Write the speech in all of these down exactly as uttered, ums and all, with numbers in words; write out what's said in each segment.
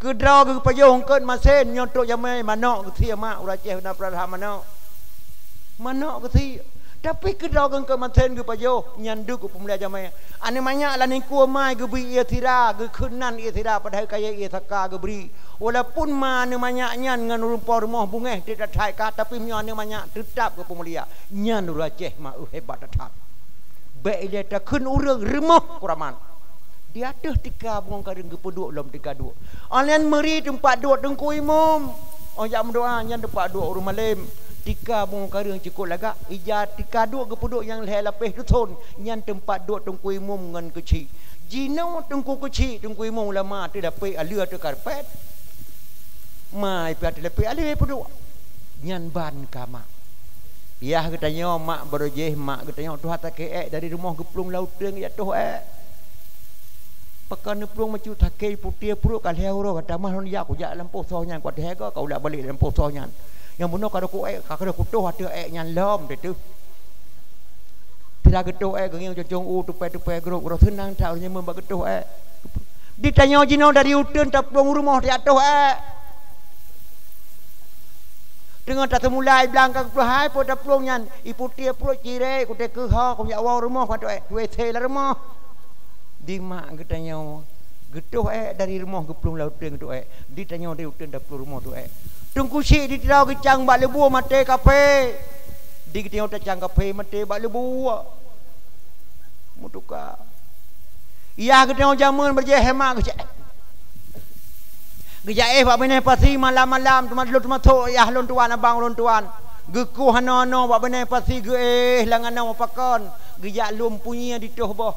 Keudroe geupajoh eungkôt masén, nyoe trok jamé manok geusie mak, ureueng Aceh na peurasaan manok. Manok geusie. Tapi keudroe eungkôt masén geupajoh, nyan duek geupeumulia jamé. Aneuk manyak lam ningku mai geubri ié sira, geukheun nan ié sira, padahai kayée ié saka geubri. Walaupun ma aneuk manyak nyan ngon rumpok rumoh bungéh, tidak that ka, tapi meunyoe aneuk manyak teutap geupeumulia. Nyan ureueng Aceh ma, euh, hebat that-that. Bék ilée takheun ureueng rumoh kuramat. Di ateueh tika bungong kareueng geupeuduek lom tika duek. Online meuri teumpat duek Teungku Imum. Oh, jak meudoa nyan teumpat duek ureueng malém. Tika bungong kareueng cukôp lagak, ija tika duek geupeuduek nyang lhée lapéh dusun, nyan teumpat duek Teungku Imum ngon keuchik. Jinoe Teungku keuchik, Teungku Imum ulama teuh lapéh aleue ateueh karpet. Mai pih ateueh lapéh aleue peuduek. Nyan ban ka mak. Yah geutanyoe mak barô jéh, mak geutanyoe tuha takée ék dari rumoh geuplueng lam uteueng jak toh ék. Pakon neuplueng meucut takée putéh pruet ka lhée uroe ka tamah lôn jak kujak lampôh soe nyan, kuat hé ka ulak balek lampôh soe nyan. Nyang bunoe ka deuh ku ék, ka deuh kutoh ateueh ék nyan lom teuh. Sira geutoh ék geungieng cong-cong u tupai-tupai grob, uroe seunang that ureueng nyan bak geutoh ék. Ditanyoe jinoe dari uteuen taplueng u rumoh tajak toh ék. Teungoh taseumulai blang ka geupeuhai po taplueng nyan, iputéh pruet cirek kutéh keuho kujak woe rumoh ka toh ék, W C lam rumoh. Di mak geutanyoe geutoh ék dari rumoh geuplueng lam uteuen geutoh ék. Ditanyoe dari uteuen taplueng rumoh toh ék. Teungku Chik di Tiro geucang bak leubue maté kaphé. Di geutanyoe tacang kaphé maté bak leubue. Meutuka. Yah geutanyoe jameun beujeuet hemat geucak. Geujaéh bak binéh pasi malam-malam teuma lôn teumasok yah lôn tuan abang lôn tuan. Geukoh hanoe-hanoe bak binéh pasi geuéh lam anoe pakon. Geujak lom punyie ditoh boh.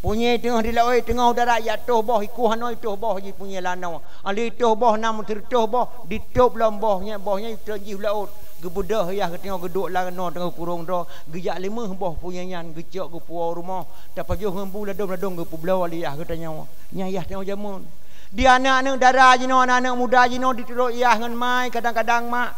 Punyie teungoh di laôt teungoh darat jak toh boh, ikoh hanoe itoh boh jih punyie lam anoe. Alé toh boh na meuteureutoh boh, ditôb lom boh nyan, boh nyan jitreun jih u laôt. Geubeudôh yah geutanyoe geuduek lam anoe teungoh kurong droe, geujak limeuh boh punyie nyan geucok geupuwoe u rumoh, tapajoh ngon bu ladôm-ladôm geupeubloe lé yah geutanyoe. Nyan yah tanyoe jameun. Di aneuk-aneuk dara jinoe, aneuk-aneuk muda jinoe diturot yah ngon mai kadang-kadang mak.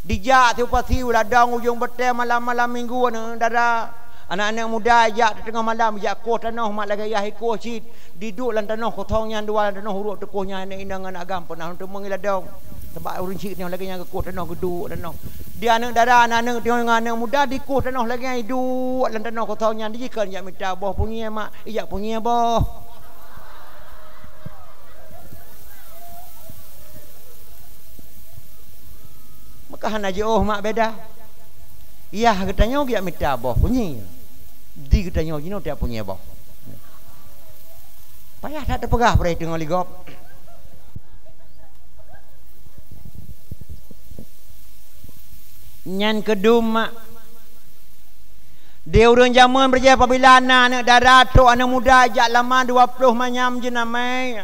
Dijak siupasu ladong ujong batée malam-malam minggu aneuk dara. Aneuk-aneuk muda jak teungoh malam jak koh tanoh mak lagée yah ikoh cit. Diduek lam tanoh kosong nyan dua lam tanoh uruek teukoh nyan aneuk inong aneuk agam peunahnong teumeung ladong. Sabab ureueng cit nyoe lagée nyan geukoh tanoh geuduek tanoh. Di aneuk dara aneuk-aneuk nyoe ngon aneuk muda dikoh tanoh lagée nyan iduek lam tanoh kosong nyan dijikheun jak mita boh punyie mak ijak punyie boh. Maka hana jiôh mak beda. Yah geutanyoe geujak mita boh punyie. Di geutanyoe jinoe tiep punyie boh. Payah that teupeugah peureuti ngon ligop. Nyan keudum mak. Di ureuëng jameun beurjih apabila na aneuëk dara trok aneuëk muda jak lama dua ploh manyam jeunamai.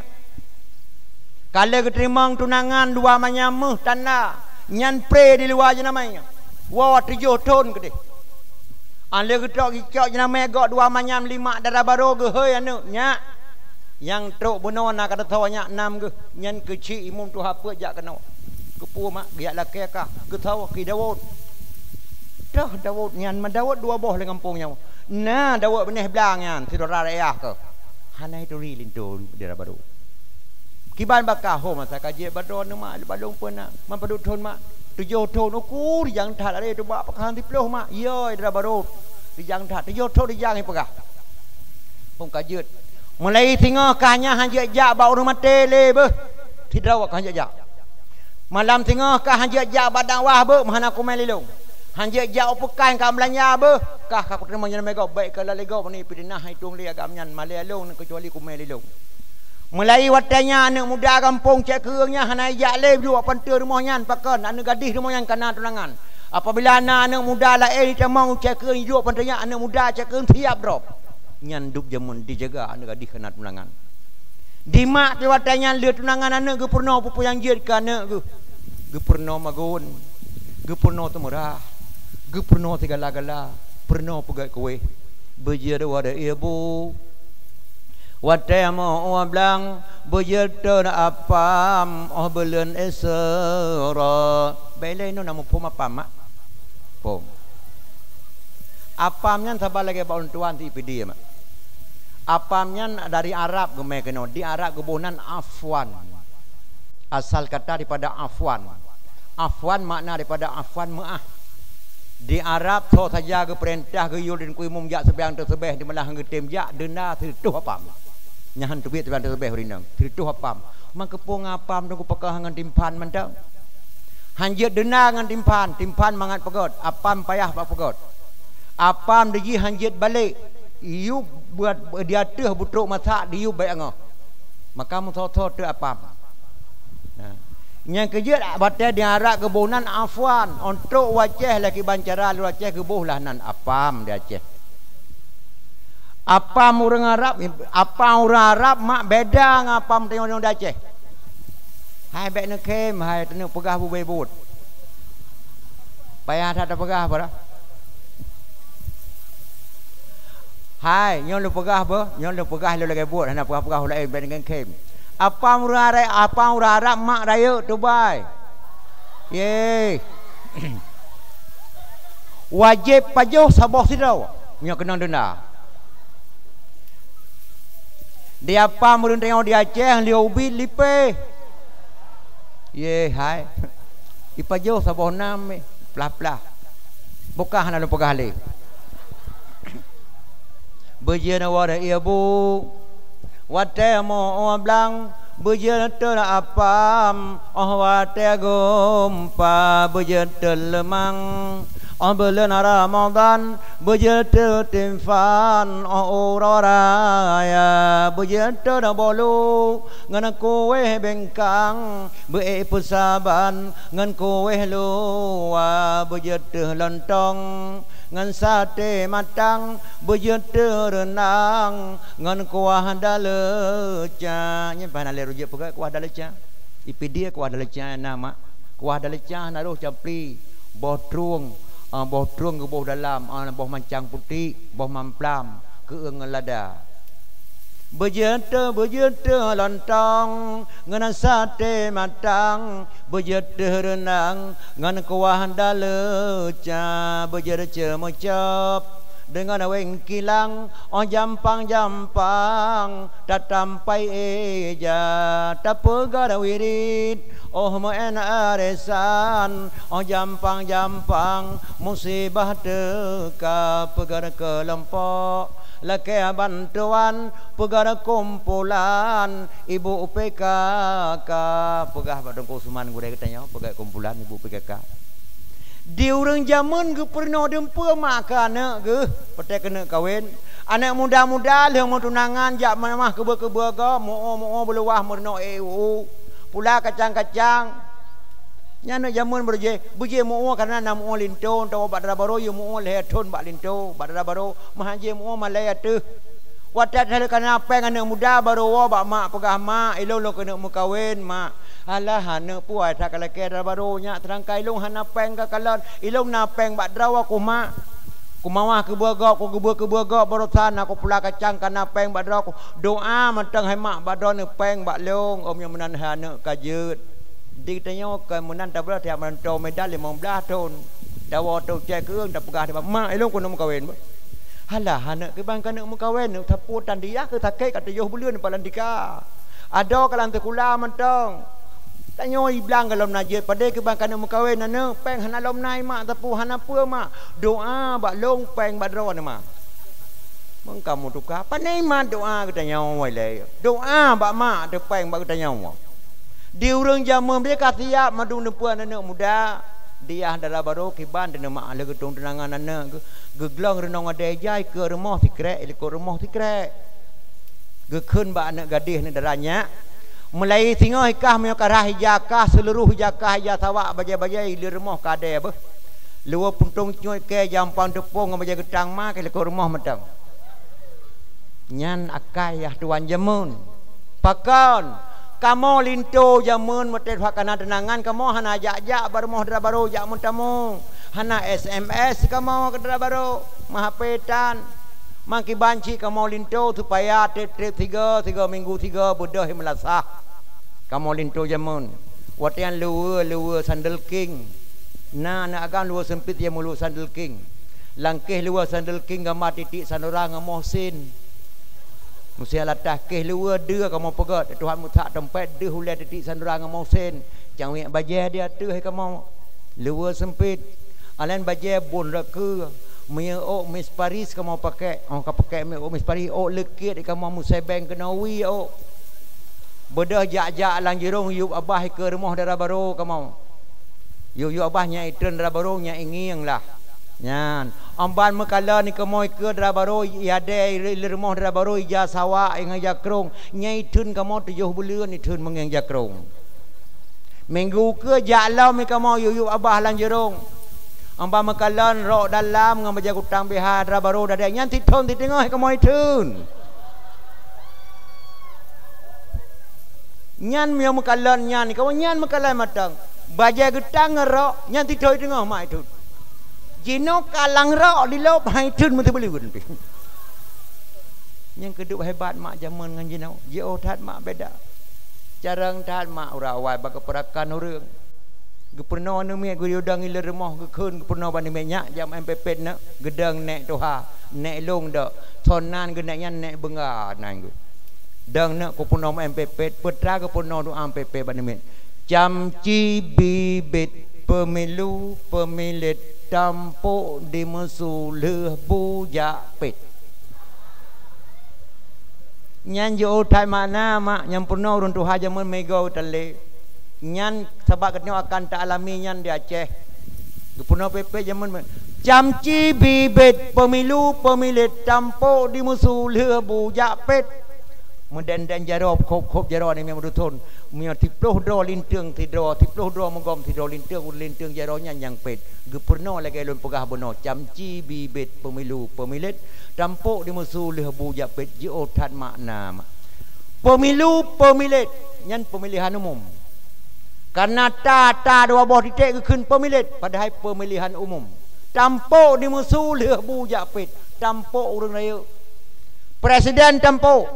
Ka lheueh geuteurimong tunangan dua manyam méuh tanda nyan pré di luwa jeunamai. Woe tujoh thon keudeh. Óh lheueh geutrok gicok jeunamai gok dua manyam lima dara barô geuhôi aneuëk nyak. Nyang trok bunoe na ka teutoe nyak nam geuh nyan keuchik imum tuha peuet jak keunoe. Keupeue mak geujak lakée kah geutoe keu Daud. Toh Daud nyan ma Daud dua boh lé gampông nyoe. Na Daud binéh blang nyan sidroe rayah keuh. Hana turi linto dara barô. Kiban baka ho masa ka jeuet bak droeneuh mak, bak lôn peue na, man padub thon mak? Tujoh thon, uku rijang that lé teuba peukahan siploh mak. Yo dara barô. Rijang that tujoh thon rijang ipeugah. Phon ka jeuet. Mulai singoh kah nyan han jeuet jak bak ureuëng maté lé beuh. Sidroe kah han jeuet jak. Malam singoh kah han jeuet jak bak dakwah beuh meuhana kumé lé lôn. Han jeuet jak u peukan ka meulanja beuh kah ka kuteurimong nyan meugob bék keu lalé gob ni peudeunah itong lé agam nyan malée lôn keucuali kumé lé lôn. Mulai watée nyan aneuëk muda gampông Cek Keueung nyan hana ijak lé duek panteue rumoh nyan pakon aneuëk gadih rumoh nyan kana tunangan. Apabila na aneuëk muda laén jitamong u Cek Keueung jiduek panteue nyan aneuëk muda Cek Keueung siab drob. Nyan dub jameun dijaga aneuëk gadih kana tunangan. Di mak pih watée nyan lheueh tunangan aneuëk geupeurunoe peue-peue nyang jeuet keu aneuëk geuh. Geupeurunoe magun, geupeurunoe teumeurah, geupeurunoe sigala-gala, peurunoe peugét kueh. Beujeuet wadoe ié bu. Watée moh ueh blang, beujeuet teun apam óh buleuen Isra. Bék lé nyoe na muphom apam mak? Phom. Apam nyan saba lagée bak ulôn tuan si Pidie mak. Apam nyan dari Arab geumé keunoe, di Arab geuboh nan afwan. Asal kata daripada afwan. Afwan makna daripada afwan, meu'ah. Di Arab, soe saja geupeurintah geuyue lé Teungku Imum jak seumayang teuseubeh, di malah geutem jak, deunda sireutôh apam. Nyan han teubiet seumayang teuseubeh ureueng inong, sireutôh apam. Meukeupue ngon apam Teungku, peugah ngon timphan mantong. Han jeuet deunda ngon timphan, timphan mangat peugöt, apam payah bak peugöt. Apam dijih han jeuet balek, yub buet di ateueh beutrok masak, diyub bèk angoh. Maka meusoe-soe teuk apam. Nah. Nyang keujeuet watèe di Arab geuboh nan afwan, untuk u Aceh lagèe ban cara lôn Aceh geuboh lah nan apam di Aceh. Apam ureueng Arab, apam ureueng Arab mak beda ngon apam tanyoe di Aceh. Hai bèk neukhém, hai taneuk peugah bubé buet. Payah that tapeugah peue? Hai, nyoe lôn peugah beuh, nyoe lôn peugah lôn lagèe buet, hana peugah-peugah ulèe bèk neukhém. Apam ureueng Arab, apam ureueng Arab mak rayeuk tubai. Yeh. Wajéb pajoh saboh sidroe, nyoe keunong deunda. Di apam ureueng tanyoe di Aceh, lheueh ubit lipéh. Yeh hai. Ipajoh saboh nam, eh, plah-plah. Bukah hana lôn peugah lé. Beujeuet woe ié bu, watèe moe blang, beujeuet teuk apam, óh watèe gumpa, beujeuet teuk leumang, óh buleuen Ramadhan, beujeuet teuk timphan, óh uroe raya, beujeuet teuk bolu ngon kuéh bingkang, beu-ék peusaban ngon kuéh luwa, beujeuet teuk lontong ngon saté matang, beujeuet teuk reunang ngon kuah daleuca. Nyan payah na lé rujek peugah kuah daleuca. Ipidie kuah daleuca na mak. Kuah daleuca na roh capli, boh trueng, ah, boh trueng geuboh dalam, ah, boh mancang putéh, boh mamplam, keueung ngon lada. Beujeuet teuk, beujeuet teuk lontong ngon saté matang, beujeuet teuk reunang ngon kuah daleuca, beujeuet teuk ceumeucöb deungon wéng kilang, óh jampang-jampang tatampai ija, tapeugah wirid, óh meu'en arisan, óh jampang-jampang musibah teuka, peugah keulompok lakèe bantuan, peugah kumpulan ibu P K K, peugah bak Teungku Usman gurèe geutanyoe, peugah kumpulan ibu P K K. Di ureueng jameun geupeurunoe dumpeue mak keu aneuk geuh, watèe keuneuk kawen. Aneuk muda-muda lheueh meutunangan jak meumah keubeu-keubeu gob, muoh-muoh beuluwah meurunoe ék u-u. Pula kacang-kacang. Nyan aneuk jameun beujeuet, beujeuet muoh kareuna na muoh linto, atawa bak dara barô yue muoh lhèe thon bak linto, bak dara barô, meuhan jeuet muoh malèe ateueh. Watèe that lheueh kana pèng aneuk muda barô woe bak mak peugah, "Mak, ilôn lôn keuneuk meukawen, Mak." "Alah aneuk, peue that ka lakèe dara barô nyak, teurangkai ilôn hana pèng ka kalon, ilôn na pèng bak droe ku, Mak. Kumawah keubeu gob, kugeubeu keubeu gob barosan, na kupula kacang kana pèng bak droe ku. Doa mantong hai mak bak droeneuh pèng bak lôn, ôm nyang meunan hai aneuk ka jeuet." Di tanyoe kon meunan tablah tiep meunan tô Medan limong blaih thon. Tawoe tô cèt keueung tapeugah di mak, "Mak, ilôn keuneuk meukawen." Halah aneuk, kiban kaneuk meukawen, sapeue tan diah keu sakét ka tujoh buleuen palan tika. Adoe ka lam sikula mantong. Tanyoe iblang ka lom na jeuet, padé kiban kaneuk meukawen aneuk, pèng hana lom na i mak, sapeue hana peue mak. Doa bak lôn pèng bak droeneuh mak. Meung kamoe tuka, pane iman doa geutanyoe ilèe. Doa bak mak teu pèng bak geutanyoe. Di ureueng jameun bri ka siap mandum neupeu aneuk muda. Diah dara barô kiban teuneumak lé geutung teunangan aneuk geu-, geuglong reunong adèe jai keu rumoh sikrek, likot rumoh sikrek. Geukheun bak aneuk gadéh aneuk dara nyak, "Meulai singoh ikah meunyoe ka rhah ija kah, seuluroh ija kah, ija sawak, bajèe-bajèe, i lé rumoh ka adèe beuh. Luweue puntông cuet kèe, jampang teupông ngon bajèe geutang ma kèe likot rumoh mantong." Nyan akai yah tuan jameun. Pakon? Kamoe linto jameun meutét that kana teunangan, kamoe hana jak-jak bak rumoh dara barô jak meutamong. Hana S M S kamoe keu dara barô, meuhapé tan. Meukiban cit kamoe linto supaya trép-trép sigoe, sigoe minggu sigoe beudôh meulasah. Kamoe linto jameun. Watèe nyan luweue, luweue sandal king. Na aneuk agam luweue seumpit nyang meuluweue sandal king. Langkéh luweue sandal king gamba titik Sanura ngon Mohsin. Musém latah kéh luweue deuh kamoe peugét, Tuhan meusak teumpét deuh ulée titik sandra ngon musém, cangwék bajée di ateueh kamoe. Luweue seumpét. Alén bajée bôn rot keue, meunyoe ôk misparis kamoe pakék, oh ka pakék mé ôk misparis, ôk leukiet kamoe meuseubeng keunoe wie ôk. Beudôh jak-jak lam jurông yup abah ikeue rumoh dara barô kamoe. Yup-yup abah nyan itreun dara barô nyan ingieng lah. Nyan, amban meukalon kamoe ikeue dara barô, iadée i rumoh dara barô ija sawak ngon ija krông, nyan itreun kamoe tujoh buleuen itreun meungieng ija krông. Minggu keue jak lom kamoe yup-yup abah lam jurông. Amban meukalon rok dalam ngon bajée kutang B H dara barô dadée nyan sithon siteungoh kamoe itreun. Nyan meunyoe meukalon nyan, kamoe nyan meukalon mantong. Bajée geutang ngon rok, nyan sithon teungoh mak itreun. Jinoe kalang rok dilop hai treun meuseubeuleueun pih. Nyang keuduek hebat mak jameun ngon jinoe, jiôh that mak beda. Carông that mak uroe awai bak geupeurakan ureuëng. Geupeurunoe aneuk miet geuyue dong ileuen rumoh geukheun geupeurunoe bak aneuk miet nyak jak meu'en pepet neuk geudong nèk tuha, nèk lôn dok, thon nan geuh nèk nyan nèk beungga nan geuh. Dong neuk kupeurunoe meu'en pepet, peutra geupeurunoe doa pepet bak aneuk miet. Camci bibet pemilu pemilet tampok dimeusu lheueh bu jak pet. Nyan jiôh that makna mak nyang peurunoe ureuëng tuha jameun meuigoe teuh lé. Nyan sabab geutanyoe akan ta alami nyan di Aceh. Geupeurunoe pepet jameun me-, camci bibet pemilu pemilet tampok dimeusu lheueh bu jak pet. Meudan-dan jaroe khôb-khôb jaroe ni memang duthon. Meunyoe siploh droe linteung sidroe, siploh droe meugom sidroe linteung, ureuëng linteung jaroe nyan nyang pet. Geupeurunoe lagée lôn peugah bunoe, camci bibet pemilu pemilet tampok dimeusu lheueh bu jak pet jiôh that makna mak. Pemilu pemilet nyan pemilihan umum. Karena ta, ta dua boh titek geukheun pemilet, padahai pemilihan umum. Tampok dimeusu lheueh bu jak pet, tampok ureuëng rayeuk. Presiden tampok,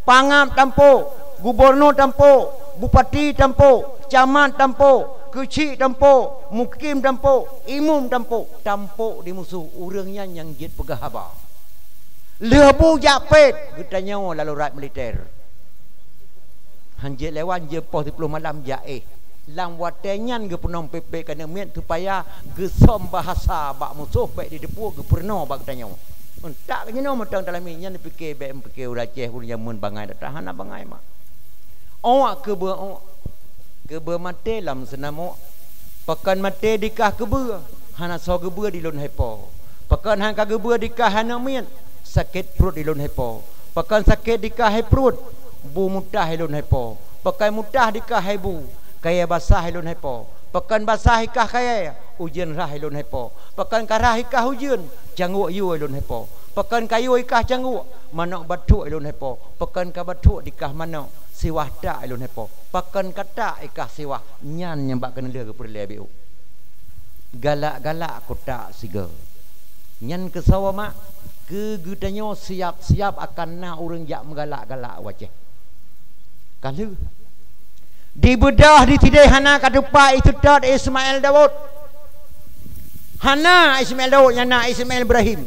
pangab tampok, gubunur tampok, bupati tampok, camat tampok, keuchik tampok, mukim tampok, imum tampok, tampok dimeusu ureuëng nyan nyang jeuet peugah haba. Lheueh bu jak pet geutanyoe lalu rot militer. Han jeuet lewat jeuet poh siploh malam jak éh. Lam watée nyan geupeurunoe pepet keu aneuk miet supaya geusöm bahasa bak musoh bék jiteupeue geupeurunoe bak geutanyoe. Euntak jinoe mantong talami nyan pike bék pike ureuëng Aceh ureuëng jameun bangai that hana bangai mak. Ôk keubeue ôk. Keubeue maté lam seunamok. Pakon maté dikah keubeue, hana soe geubeue di lôn hai po. Pakon han ka geubeue dikah aneuk miet, sakét pruet di lôn hai po. Pakon sakét dikah hai pruet, bu mutah di lôn hai po. Pakon mutah dikah hai bu, kayée basah di lôn hai po. Pakon basah dikah kayée, ujeuen rhah di lôn hai po. Pakon ka rhah dikah ujeuen, cangguk yue di lôn hai po. Pakon ka yue dikah cangguk, manok bathuek di lôn hai po. Pakon ka bathuek dikah manok, siwah tak di lôn hai po. Pakon ka tak dikah siwah, nyan nyang bak keuneulheueh geupeureulée biôh. Galak-galak kutak sigoe. Nyan keusoe mak, keu geutanyoe siab-siab akan na ureuëng jak meugalak-galak u Aceh. Ka lheueh. Dibeudôh di sideh hana ka teupat iseutôt Ismail Daud. Hana Ismail Daud nyang na Ismail Ibrahim.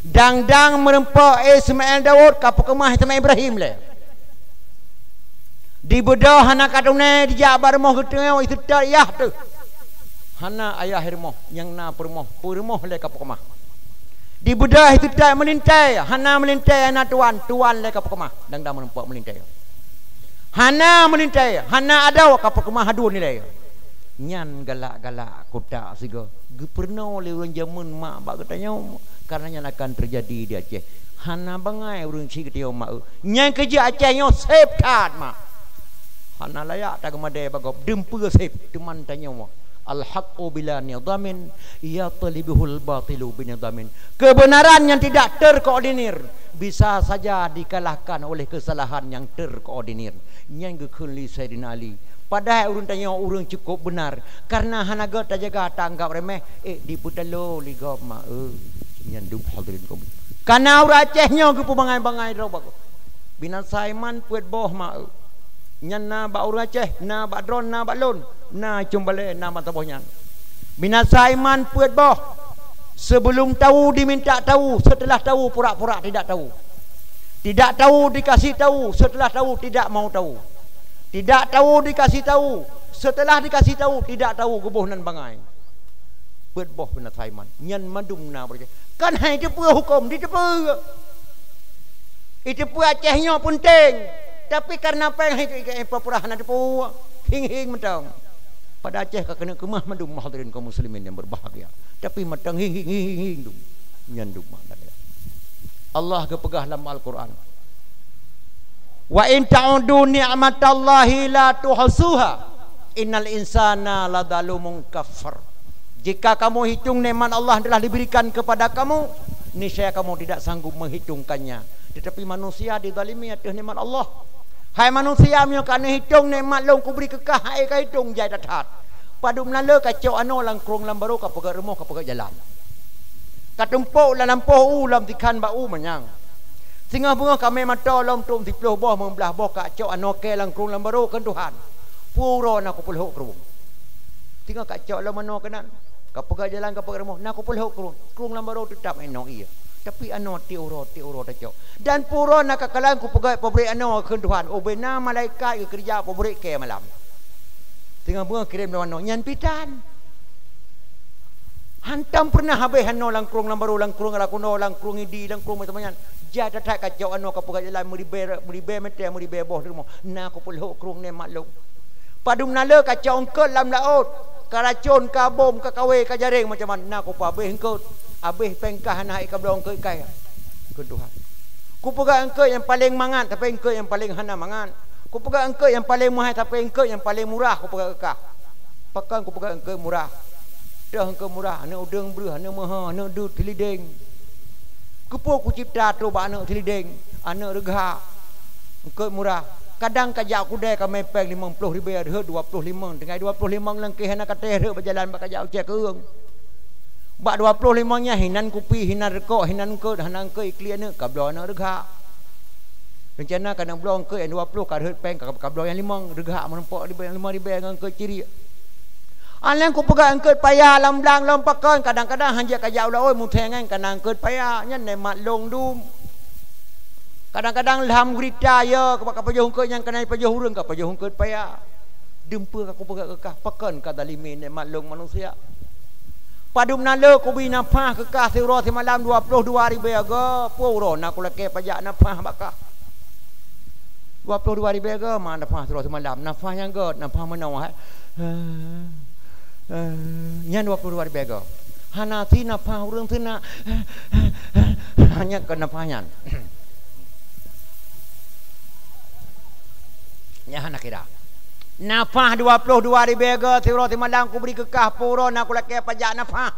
Dang-dang meurumpok Ismail Daud ka peukeumah Ismail Ibrahim lé. Dibeudôh hana ka tunai dijak bak rumoh geutanyoe iseutôt yah teuh. Hana ayah rumoh nyang na peurumoh, peurumoh lé ka peukeumah. Dibeudôh iseutôt meulintée, hana meulintée hana tuan, tuan lé ka peukeumah, dang-dang meurumpok meulintée. Hana meulintée, hana adoe ka peukeumah aduen ilée. Nyan galak-galak kutak sigoe geupeurunoe lé ureuëng jameun mak bak geutanyoe, kareuna nyan akan teujadi di Aceh. Hana bangai ureuëng syiek geutanyoe mak eu. Nyang keujeuet Aceh nyoe sép that mak. Hana layak tageumadée bak gob, deumpeue sép teuman tanyoe. Al-haqqu bila nidhamin, yathlubuhul bathilu binidhamin. Kebenaran yang tidak terkoordinir bisa saja dikalahkan oleh kesalahan yang terkoordinir. Nyan geukheun lé Saidina Ali. Padahai ureuëng tanyoe ureuëng cukup beunar, kareuna hana gét tajaga tanggap reméh, ék dipeutalo lé gob ma eu. Nyan dum hadirin kaum. Kareuna ureuëng Aceh nyoe geupeubangai-bangai droe bagoe. Binasa iman peuet boh ma eu. Nyan na bak ureuëng Aceh, na bak droen, na bak lôn, na cumbalée, na mata boh nyan. Binasa iman peuet boh. Sebelum tahu diminta tahu, setelah tahu pura-pura tidak tahu. Tidak tahu dikasih tahu, setelah tahu tidak mau tahu. Tidak tahu dikasih tahu, setelah dikasih tahu tidak tahu, geuboh nan bangai. Peuet boh beunasaiman. Nyan mandum na beureucah. Kan hai teupeu huköm, diteupeu. Iteupeu Aceh nyoe peunteng. Tapi karena péng hai pura-pura hana teupeu. Hing-hing mantong. Pada Aceh ka keuneuk keumah mandum hadirin kaum muslimin yang berbahagia. Tapi mantong hing-hing, hing-hing, hing-hing dum. Nyan dum makna dia. Allah geupeugah lam Al-Quran, "Wa in ta'udu ni'matallahi la tuhsuha, innal insana ladzalumun kafar." Jika kamu hitung nikmat Allah yang telah diberikan kepada kamu, niscaya kamu tidak sanggup menghitungkannya. Tetapi manusia dizalimi atas nikmat Allah. Hai manusia, meunyoe ka neuhitong nikmat lôn kubri keu kah, hai ka hitong jai that-that. Padub na le ka cok anoe lam krueng lam barô, ka peugöt rumoh, ka peugöt jalan. Ka tumpok lam lampôh u, lam tikhan bak u manyang. Singoh beungoh ka mé mata lom tom siplôh boh, meublaih boh ka cok anoe kèe lam krueng lam barô, kheun Tuhan. Peue uroe na kupeulhok krueng. Singoh ka cok lom anoe keunan. Ka peugöt jalan, ka peugöt rumoh, na kupeulhok krueng. Krueng lam barô teutap inoe ié. Tapi anoe tiep uroe, tiep uroe tacok. Dan peue uroe na ka kalon kupeugöt pabrék anoe, kheun Tuhan. Oh, beu na malaikat geukeureuja pabrék kèe malam. Singoh beungoh kirém lom anoe, nyan pih tan. Hantom peureunah habéh anoe lam krueng lam barô, lam krueng Rakuno, lam krueng Idi, lam krueng macam nyan. Jai that-that ka cok anoe, ka peugöt jalan meuribèe, meuribèe mètè, meuribèe boh di rumoh. Na kupeulhok krueng nyan maklum. Padub na le ka cok eungkôt lam laôt, ka racôn, ka bom, ka kawé, ka jaréng macam mana, na kupeubéh eungkôt. Abéh péng kah hana hai kabloe eungkôt kèe. Kheun Tuhan. Kupeugöt eungkôt nyang paleng mangat, tapi eungkôt nyang paleng hana mangat. Kupeugöt eungkôt nyang paleng meuhai, tapi eungkôt nyang paleng murah kupeugöt keu kah. Pakon kupeugöt eungkôt murah? Toh eungkôt murah, aneuk udeueng breueh, aneuk meuho, aneuk deuet, silideng. Keupeue kucipta trok bak aneuk silideng, aneuk reugha, eungkôt murah. Kadang ka jak u keudè ka mè péng limong ploh ribèe, rhöt dua ploh limong, tinggai dua ploh limong lengkeh hana ka teuh rhöt bak jalan bak ka jak u cèk keueung. Bak dua ploh limong nyan hinan kupi, hinan reukok, hinan eungkôt, hana eungkôt iklik aneuk, ka bloe aneuk reugha. Reuncana ka neubloe eungkôt nyang dua ploh, ka rhöt péng, ka, ka bloe nyang limong, reugha meurumpok ribèe, limong ribèe ngon eungkôt ciriek. Alèh kupeugöt eungkôt paya lam blang lom pakon, kadang-kadang hanjeuet ka jak u laôt, meuthèe ngon ka na eungkôt paya, nyan nèh mat lôn dum. Kadang-kadang lam gurita, ya, ka pajoh eungkôt nyang ka na pajoh ureueng, ka pajoh eungkôt paya. Dum peue ka kupeugöt keu kah, pakon ka zalimi nèh mat lôn manusia. Padub na le kubri nafah keu kah siuroe simalam dua ploh dua ribèe go, peue uroe na kulakèe pajak nafah bak kah. Dua ploh dua ribèe go ma nafah siuroe simalam, nafah nyang göt, nafah meunoe, eh. Eh, nyan dua ploh dua ribèe go. Hana si nafah ureueng seuna. Nyan kon nafah nyan. Nyan hana kira. Nafah dua ploh dua ribèe go siuroe simalam kubri keu kah, peue uroe na kulakèe pajak nafah.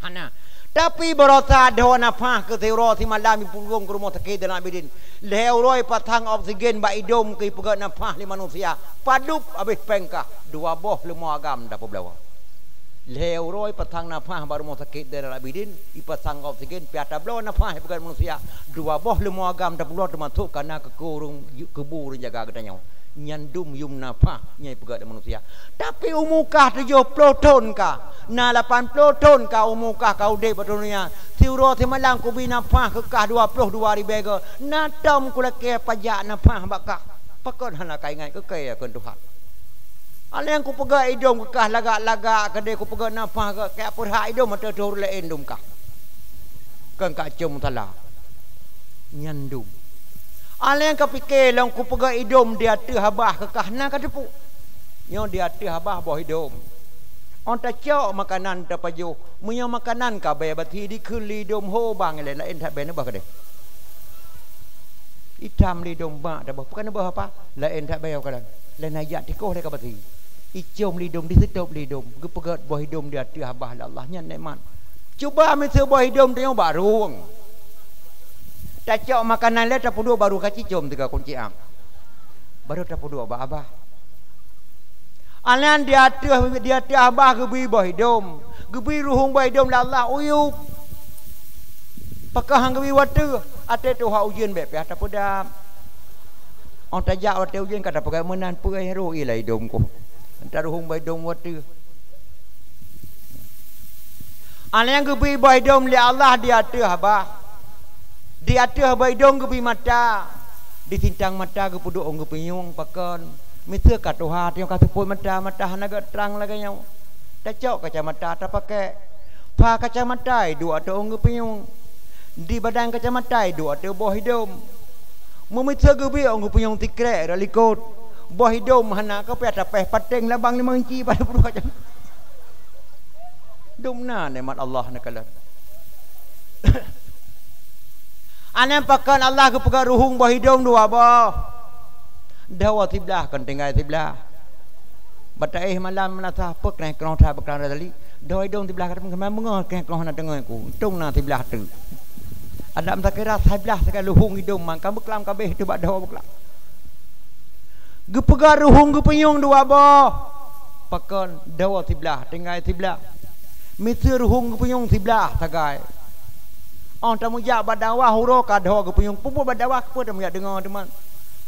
Hana. Tapi barosa dua nafah keu siuroe simalam ipulông keu rumoh sakét Zainal Abidin. Lhèe uroe ipasang oksigen bak idôm keu ipeugöt nafah lé manusia. Padub abéh péng kah, dua boh leumo agam tapeubloe. Lhèe uroe ipasang nafah bak rumoh sakét Zainal Abidin, ipasang oksigen, pih tabloe nafah ipeugöt manusia. Dua boh leumo agam tapeubloe, teumasok ka na keu ureueng, keubu ureueng jaga geutanyoe. Nyan dum yum nafah nyang ipeugöt lé manusia. Tapi umu kah tujoh ploh thon kah, na lapan ploh thon kah umu kah, ka udép bak donya. Siuroe simalam kubri nafah keu kah dua ploh dua ribèe go. Na tom kulakèe pajak nafah bak kah. Pakon hana ka ingat keu kèe, kheun Tuhan. Alèh kupeugöt idôm keu kah lagak-lagak, keudéh kupeugöt nafah keu kah, peurhak idôm ateueh ureueng laén dum kah. Kon ka com salah. Nyan dum. Alèh kapike lôn kupeugöt idôm di ateueh abah keu kah, na kateupeue. Nyoe di ateueh abah boh idôm. Ôn tacok makanan tapajoh. Meunyoe makanan ka bèe bati dikheun lé idôm, ho bang, laén-laén that bèe neubah keudéh. Itam lé idôm bak taboh. Pakon neubah apa? Laén that bèe ka laén. Laén jak tikoh lé ka bati. Icom lé idôm, diseutop lé idôm. Geupeugöt boh idôm di ateueh abah lé Allah. Nyan nikmat. Cuba miseue boh idôm tanyoe bak rueng. Tacok makanan lé tapeuduek baru kacicom teuka kunci am. Baru tapeuduek bak abah. Alèh di ateueh, di ateueh abah geubri boh idôm. Geubri ruhueng boh idôm lé Allah, uyueb. Pakon han geubri watèe, até tuha ujeuen bèk piah tapeudam. Ôn tajak watèe ujeuen ka tapeugah meunan peue roh ié lam idôm ku. Ôn taruhueng boh idôm watèe. Alèh geubri boh idôm lé Allah di ateueh abah. Di ateueh bak idông geubri mata, di sintang mata geupeuduek ôn geupinyueng. Pakon? Miseue ka tuha, teungoh ka seupôt mata, mata hana geutrang lagée nyoe. Tacok kacamata tapakék. Pha kacamata iduek ateueh ôn geupinyueng. Di badan kacamata iduek ateueh boh idông. Meumiseue geubiet ôn geupinyueng sikrek rot likot. Boh idông hana, ka payah tapéh paténg labang limong inci pada peuduek kacamata. Dum na nikmat Allah neukalon. Aneuëk pakon Allah geupeugah ruhueng boh idông dua boh. Dhoe siblah kon tinggai siblah. Bataéh malam meunasah peukreh-kroh that beuklang tali. Dhoe idông siblah ka teuma beungoh kreh-kroh na deungoe ku. Untông na siblah teuk. Adam sakira siblah sagai luhueng idông man ka beuklam kabeh teuh bak dhoe beuklam. Geupeugah ruhueng geupinyueng dua boh. Pakon? Dhoe siblah, tinggai siblah. Miseue ruhueng geupinyueng siblah sagai. Óh tameujak bak dakwah uroe ka dhoe geupinyueng, peue-peue bak dakwah keupeue tameujak deungoe teuma.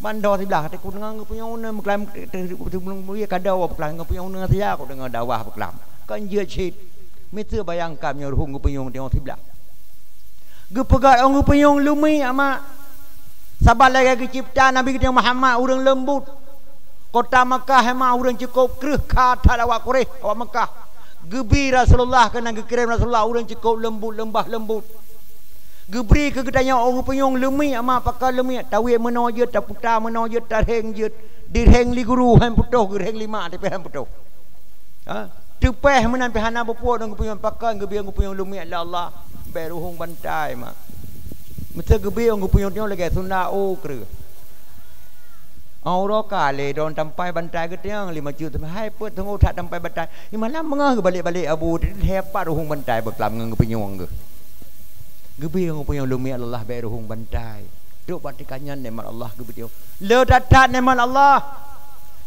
Ban dhoe siblah, teuk deungoe geupinyueng uneuen beuklam, teuk, teuk, teuk, ka dhoe beuklam geupinyueng uneuen saja ku deungoe dakwah beuklam. Kon jeuet cit. Miseue bayangkan meunyoe ruhueng geupinyueng teungoh siblah. Geupeugah ôn geupinyueng leumiek mak. Saban lagée geucebta Nabi geutanyoe Muhammad ureuëng leumbut. Kota Makkah mak ureuëng cukôp kreueh kha that awak Quraisy, awak Makkah. Geubri Rasulullah keunan geukirém Rasulullah ureuëng cukôp leumbut, leumbah leumbut. Geubri keu geutanyoe ôn geupinyueng leumiek mak, pakon leumiek, tawiet meunoe jeuet, taputa meunoe jeuet, tarheng jeuet, dirheng li guru han putôh, geurheng li mak tapi han putôh. Ha? Teupéh meunan pih hana beupuet ôn geupinyueng, pakon? Geubi ôn geupinyueng leumiek lé Allah. Bék ruhueng bantai mak. Miseue geubi ôn geupinyueng nyoe lagée sunda u kreueh. Uroe ka lé droen tampai bantai geuteung lima cut, hai peuet teungoh that tampai bantai. Di malam beungoh geubalek-balek abu, lhée pat ruhueng bantai beuklam ngon geupinyueng geuh. Geubi ôn geupinyueng leumiek lé Allah, bék ruhueng bantai. Trok bak tingkat nyan nikmat Allah geubri. Le that-that nikmat Allah.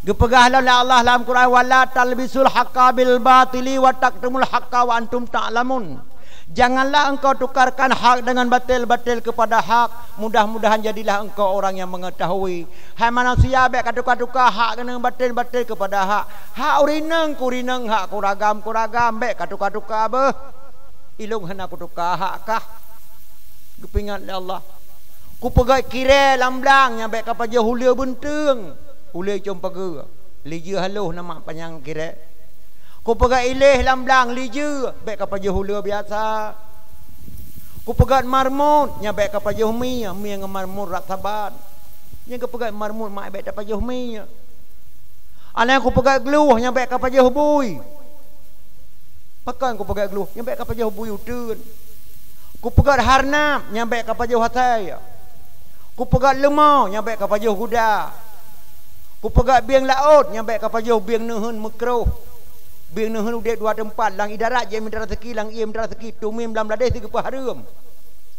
Geupeugah lom lé Allah lam Quran, "Wala talbisul haqqa bil batili wa taktumul haqqa wa antum ta'lamun." Janganlah engkau tukarkan hak dengan batil, batil kepada hak. Mudah-mudahan jadilah engkau orang yang mengetahui. Hai manusia, bék ka tuka-tuka hak dengan batil, batil kepada hak. Hak ureuëng inong keu ureuëng inong, hak keu ureuëng agam keu ureuëng agam, bék ka tuka-tuka beuh. Ilong hana kutuka hak kah. Geupeuingat lé Allah. Kupeugét kirée lam blang nyang bék ka pajoh uleue beunteueng, uleue com pageue. Lijeue haloh nama panyang kirée. Kupeugét iléh lam blang lijeue bék ka pajoh uleue biasa. Kupeugét marmut nyang bék ka pajoh mie, mie ngon marmut rab saban. Nyang geupeugét marmut mak bék tapajoh mie. Aneuk kupeugét glueh nyang bék ka pajoh bui. Pakon kupeugét glueh nyang bék ka pajoh bui uteuen. Kupeugét harnab nyang bék ka pajoh asai. Kupeugét leumo nyang bék ka pajoh guda. Kupeugét bieng laôt nyang bék ka pajoh bieng neuheun meukroh. Bieng neuheun udeb dua teumpat, lam ié darat jeuet mita raseuki, lam ié mita raseuki, tumim lam ladeh sigeupeuhareuem.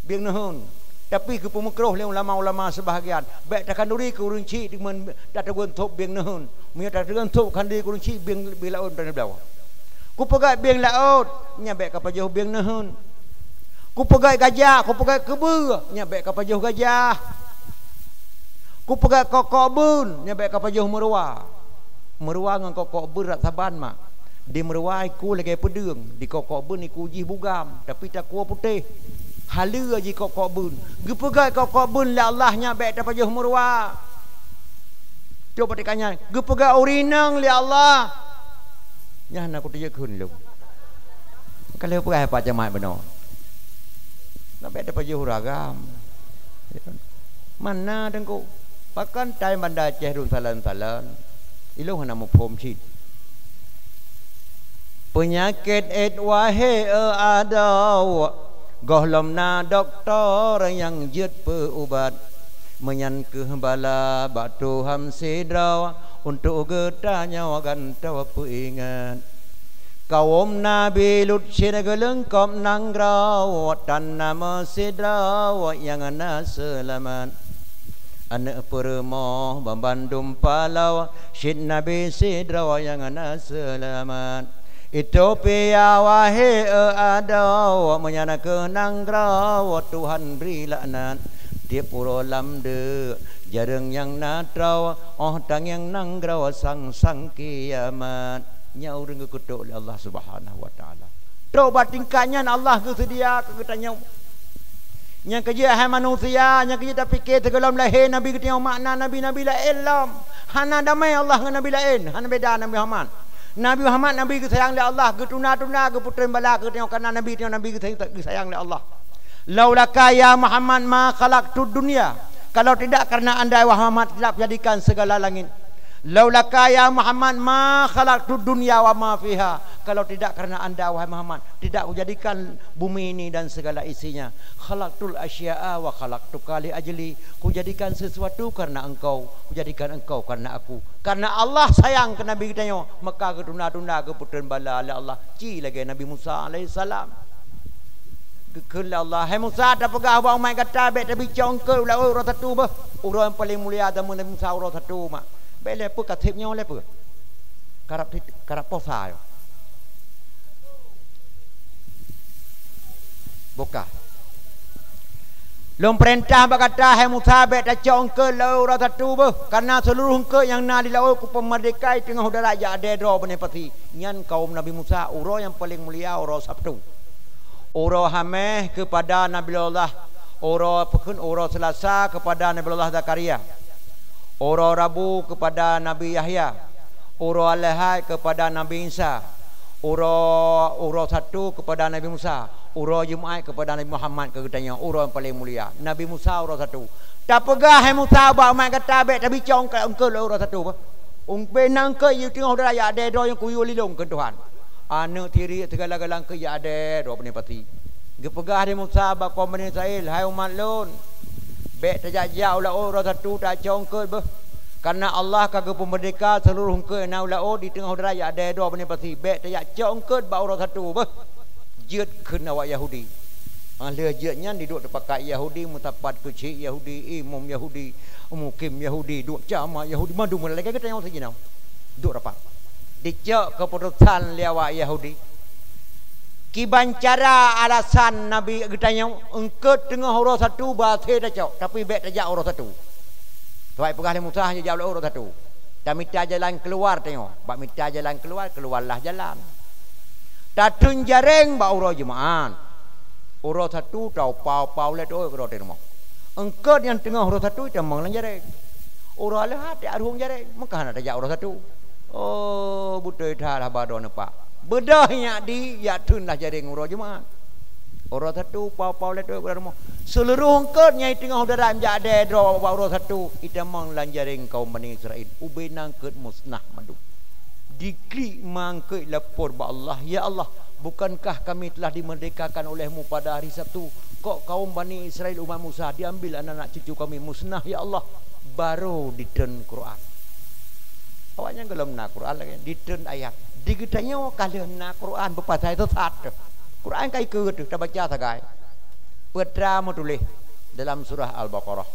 Bieng neuheun. Tapi geupeumeukroh lé ulama-ulama seubahgian, bék takanduri keu ureuëng chik deungon tateugeuen sôb bieng neuheun. Meunyoe tateugeuen sôb kanduri keu ureuëng chik, bieng, bieng laôt meuteubloe. Kupeugét bieng laôt nyang bék ka pajoh bieng neuheun. Kupeugét gajah, kupeugét keubeue nyang bék ka pajoh gajah. Kupeugét kokok beun nyang bék ka pajoh meuruwa. Meuruwa ngon kokok beun rab saban mak. Di meuruwa iku lagée peudeueng, di kokok beun iku jih bugam, tapi takue putéh. Haleue jih kokok beun. Geupeugét kokok beun lé Allah nyang bék tapajoh meuruwa. Coba teuka nyan, geupeugét ureuëng inong lé Allah. Nyan hana kuteujeuet kheun lom. Ka lheueh peugah Pak Camat bunoe. Nyang bék tapajoh ureuëng agam. Mana teungku? Pakon tai Banda Aceh rhun salon-salon? Ilong hana muphom cit. Peunyakét éh wahé eu adoe, gohlom na dokto nyang jeuet peu ubat. Meunyan kheueh bala bak Tuhan sidroe, untuk geutanyoe gantoe peuingat. Kawom Nabi Lut cit geuleungkop nanggroe, tan na meusidroe nyang na seulamat. Aneuk peurumoh banbandum paloe, cit Nabi sidroe nyang na seulamat. Etiopia wahé eu adoe, meunyan kheueh nanggroe Tuhan bri laknat. Tieb uroe lam deuk jareueng nyang na troe, óh tangieng nanggroe sang-sang kiamat. Nyan ureuëng geukeutok lé Allah Subhanahu wa Taala. Trok bak tingkat nyan Allah geuseudia keu geutanyoe. Nyang keujeuet hai manusia, nyang keujeuet tapike sigohlom lahé Nabi geutanyoe, makna Nabi-Nabi laén lom. Hana damé Allah ngon Nabi laén, hana beda Nabi Muhammad. Nabi Muhammad Nabi geusayang lé Allah, geutunda-tunda, geupeutrön bala keu geutanyoe, karena Nabi tanyoe Nabi geusayang, geusayang lé Allah. "Laulaka ya Muhammad ma khalaqtud dunya." Kalau tidak karena anda, wahai Muhammad, tidak kujadikan segala langit. "Laulaka ya Muhammad ma khalaqtud dunya wa ma fiha." Kalau tidak karena anda, wahai Muhammad, tidak kujadikan bumi ini dan segala isinya. "Khalaqtul asya'a wa khalaqtuka li ajli." Kujadikan sesuatu karena engkau, kujadikan engkau karena aku. Karena Allah sayang keu Nabi geutanyoe, maka geutunda-tunda, geupeutrön bala lé Allah. Ci lagée Nabi Musa alaihissalam. Geukheun lé Allah, "Hai Musa, tapeugah bak umat gata bék tabicok eungkôt u laôt uroe satu beuh." Uroe nyang paleng mulia zaman Nabi Musa uroe satu mak. Bék lé peue ka seb nyoe lé peue. Karab tit-, karab posa nyoe. Bukah. Lôn peurintah bak gata, hai Musa, bék tacok eungkôt laôt uroe satu beuh, karena seuluruh eungkôt nyang na di laôt kupeumeurdehka teungoh darat jak adée droe beuneupasi. Nyan kaum Nabi Musa, uroe nyang paleng mulia uroe Sabtu. Uroe Haméh keupada Nabiullah, uroe peukheun, uroe Seulasa keupada Nabiullah Zakaria, uroe Rabu keupada Nabi Yahya, uroe Aleuhad keupada Nabi Isa, uroe, uroe Satu keupada Nabi Musa, uroe Jumaat keupada Nabi Muhammad keu geutanyoe, uroe nyang paleng mulia. Nabi Musa uroe Satu. Tapeugah, hai Musa, bak umat gata bék tabicok eungkôt laôt uroe Satu beuh. Umpena eungkôt teungoh darat jak adée droe nyang kuyue lilong keu Tuhan. Aneuëk tiriek sigala-gala eungkôt jak adée droe beuneupasi. Geupeugah lé Musa bak kaum Bani Israel, "Hai umat lôn, bék tajak-jak u laôt uroe Satu tacok eungkôt beuh. Karena Allah ka geupeumeurdehka seuluruh eungkôt nyang na u laôt di teungoh darat jak adée droe beuneupasi. Bék tajak cok eungkôt bak uroe Satu beuh." Jeuet kheun awak Yahudi. Ah, lheueh jeuet nyan diduek teupakat Yahudi, meusapat keuchik Yahudi, imum Yahudi, mukim Yahudi, duek camat Yahudi, mandum lagée geutanyoe sijinoe. Duek rapat. Dicok keuputosan lé awak Yahudi. Kiban cara alasan Nabi geutanyoe, eungkôt teungoh uroe Satu bah hase tacok, tapi bék tajak uroe Satu. Sabab peugah lé Musa hana jak uroe Satu. Tamita jalan keuluar tanyoe. Bak mita jalan keuluar, keuluarlah jalan. Tateun jaréng bak uroe Jumaat. Uroe Satu taupa-upa ulée teuôt keudroe teurimong. Eungkôt nyang teungoh uroe Satu itamong lam jaréng. Uroe Aleuhad taruhong jaréng, meuka hana tajak uroe Satu. Oh, beutôi that haba droeneuh pak. Beudôh nyak di, jak teunlah jaréng uroe Jumaat. Uroe Satu, pau-pau lé teuôt keudroe rumoh. Seuluruh eungkôt nyang teungoh darat jak adée droe bak uroe Satu, itamong lam jaréng kaum Bani Israel. Ubena eungkôt musnah mandum. Diklik ma eungkôt lapor bak Allah, "Ya Allah, bukankah kami telah dimeurdehkakan oleh-Mu pada hari Sabtu? Kok kaum Bani Israel umat Musa diambil anak-anak cucu kami musnah, ya Allah?" Barô diteun Quran. Awaknyan gohlom na Quran lagée, diteun ayat. Di geutanyoe ka lheueh na Quran beupasai sesat teuh. Quran ka ikeue teuh tabaca sagai. Peue teuma meutuléh dalam surah Al-Baqarah,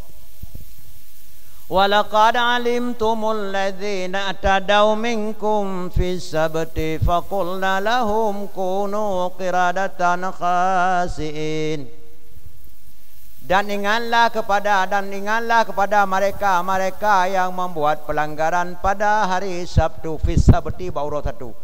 "Wa laqad alimtumul ladzina i'tadaw minkum fis sabti faqulna lahum kunu qiradatan khasi'in." Dan ingatlah kepada, dan ingatlah kepada mereka-mereka yang membuat pelanggaran pada hari Sabtu, fis sabti, bak uroe Satu.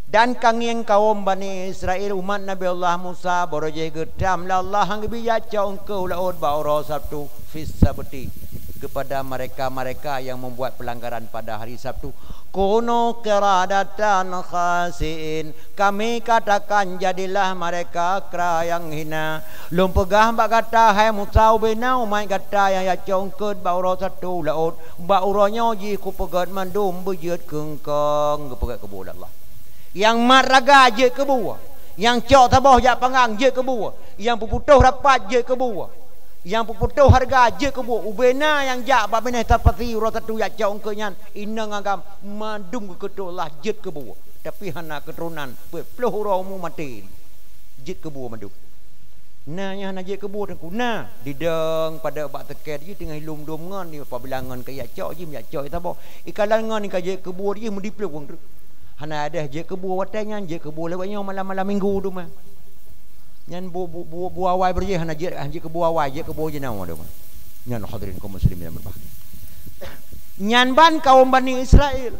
Dan ka ngieng kaum Bani Israel, umat Nabi Allah Musa, barô jih geutam lé Allah han geubri jak cok eungkôt u laôt bak uroe Sabtu, fis sabti, kepada mereka-mereka yang membuat pelanggaran pada hari Sabtu. Kunu qiradatan khasi'in. Kami katakan, jadilah mereka kra nyang hina. Lôn peugah bak gata, hai Musa, ubena umat gata nyang jak cok eungkôt bak uroe Satu u laôt, bak uroe nyoe jih kupeugét mandum beujeuet keu eungkôt, geupeugét keubuet lé Allah. Nyang mat raga jeuet keu buet, nyang cok saboh jak panggang jeuet keu buet, nyang peuputôh rapat jeuet keu buet, nyang peuputôh hareuga jeuet keu buet. Ubena nyang jak bak binéh tapasi uroe Satu jak cok eungkôt nyan, inong agam, mandum geukheun Allah jeuet keu buet. Tapi hana keuturonan, peuet ploh uroe umu maté. Jeuet keu buet mandum. Na nyang hana jeuet keu buet teungku, na. Didong padub bak teuket jih teungoh ilom dum ngon, apabila ngon ka jak cok jih, jak cok saboh. Ikalon ngon ka jeuet keu buet jih meudiplueng teuk. Hana adeh jeuet keu buet watée nyan, jeuet keu buet lewat nyoe malam-malam minggu teuma. Nyan bu-, bu-, bu-, buet awai beurjih hana jeuet, hana jeuet keu buet awai, jeuet keu buet jinoe teuma. Nyan hadirin kaum muslimin yang berbahagia. Nyan ban kaum Bani Israel.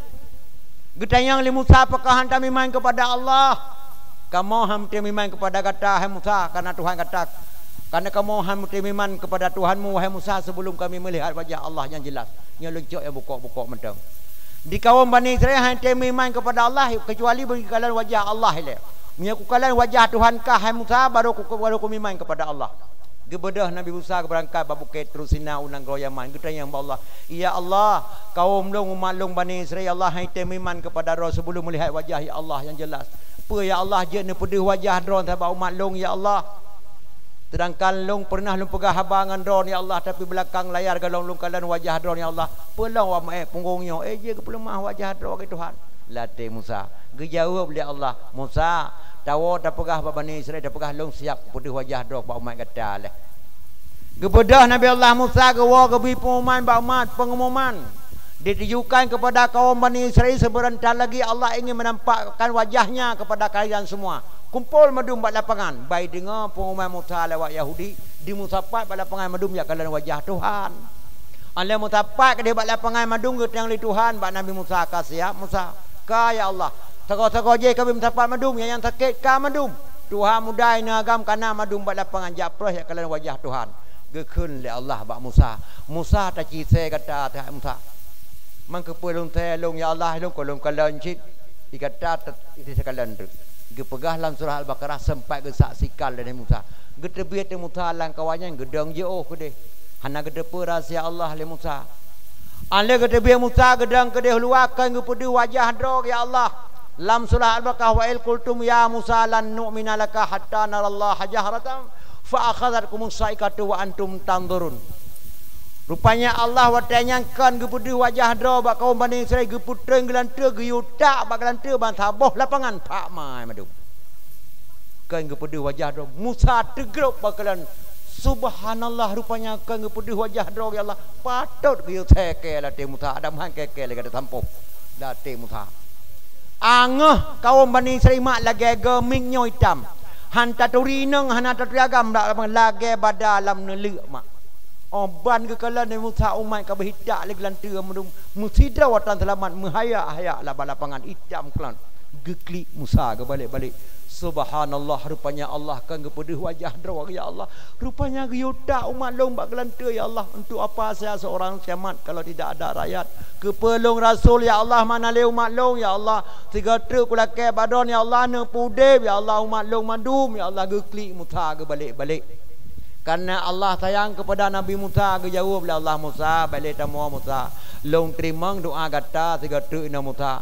Geutanyong lé Musa, "Apakah han tameuiman keupada Allah? Kamoe han tameuiman keupada gata, hai Musa, kareuna Tuhan gata Karena kamoe han meutém iman kepada Tuhanmu, wahai Musa, sebelum kami melihat wajah Allah yang jelas. Nyoe leuncok nyang bukok-bukok mantong. Di kaum Bani Israel han tém iman kepada Allah kecuali bagi kalon wajah Allah ilée. Meunyoe kukalon wajah Tuhan kah, hai Musa, baru ku, baru kumeuiman kepada Allah. Geubeudôh Nabi Musa geubeurangkat bak bukét Tursina u nanggroe Yaman, geutanyong bak Allah, "Ya Allah, kaum lôn, umat lôn Bani Israel, ya Allah, han tém iman kepada Droe sebelum melihat wajah, ya Allah, yang jelas. Peue, ya Allah, jeuet neupeudeuh wajah Droe sabab umat lôn, ya Allah? Sedangkan lôn pernah lôn peugah haba ngon Droe, ya Allah, tapi belakang layar gohlom lôn kalon wajah Droe, ya Allah. Peue lôn awak meu-ék punggong nyoe, eh, jeuet geupeuleumah wajah Droe, wahai Tuhan." Lam até Musa. Geujaweueb lé Allah, "Musa, tawoe tapeugah bak Bani Israel, tapeugah lôn siap kupeudeuh wajah Droe bak umat gata lé." Geubeudôh Nabi Allah Musa geuwoe geubri peungumuman bak umat, peungumuman ditujukan kepada kaum Bani Israel, sebentar lagi Allah ingin menampakkan wajah-Nya kepada kalian semua. Kumpul mandum bak lapangan, bah deungoe peungumuman Musa lé awak Yahudi, dimusapat bak lapangan mandum jak kalon wajah Tuhan. Óh lheueh musapat keudeh bak lapangan mandum geutanyong lé Tuhan bak Nabi Musa, "Ka siap Musa?" "Ka, ya Allah." "Sagoe-sagoe jih ka bri musapat mandum, nyang, nyang sakét ka mandum. Tuha muda, ineuk agam ka na mandum bak lapangan, jak preh jak kalon wajah Tuhan." Geukheun lé Allah bak Musa, "Musa, taci sè gata teuh, Musa." "Man keupeue lôn sè lôn, ya Allah, lôn kon lôn kalon cit." "Di gata tet-, isi kalon teuk." Geupeugah lam surah Al-Baqarah, sempat geusaksikan lé Nabi Musa. Geuteubiet lé Musa lam kawan nyan, geudong jiôh keudeh. Hana geuteupeue rahsia Allah lé Musa. Óh lheueh geuteubiet Musa geudong keudeh luwa, kheun geupeudeuh wajah Droe, ya Allah. Lam surah Al-Baqarah, "Wa idh qultum ya Musa lan nu'mina laka hatta narallaha jahratan fa akhadhatkumus sa'iqatu wa antum tanzurun." Rupanya Allah watée nyan kheun geupeudeuh wajah Droe bak kaum Bani Israel, geupeutreun geulanteue, geuyue tak bak geulanteue ban saboh lapangan, phak mai mandum. Kheun geupeudeuh wajah Droe, Musa teugrob bak kalon. Subhanallah, rupanya kheun geupeudeuh wajah Droe, ya Allah. Patot geuyue sè kèe lam até Musa, Adam han kèe-kèe lé gata sampôh lam até Musa. Angoh kaum Bani Israel mak lagée geumieng nyoe itam. Han taturi inong, hana taturi agam, lagée bada lam neuleuk mak. Óh ban geukalon Nabi Musa, umat ka beuhitak lé geulanteue mandum, meusidroe tan seulamat, meuhayak-hayak lam lapangan itam klan. Geuklik Musa geubalek-balek. Subhanallah, rupanya Allah kheun geupeudeuh wajah Droe, ya Allah. Rupanya geuyue tak umat lôn bak geulanteue, ya Allah. Untuk apa saya seorang kiamat kalau tidak ada rakyat? Keupeue lôn rasul, ya Allah, mana lé umat lôn, ya Allah? Sigoe treuk kulakée bak Droe, ya Allah, neupeuudeb, ya Allah, umat lôn mandum, ya Allah. Geuklik Musa geubalek-balek. Karena Allah sayang kepada Nabi Musa, geujaweueb lé Allah, "Musa, bèk lé tamoe Musa. Lôn teurimong doá gata sigoe treuk inoe Musa.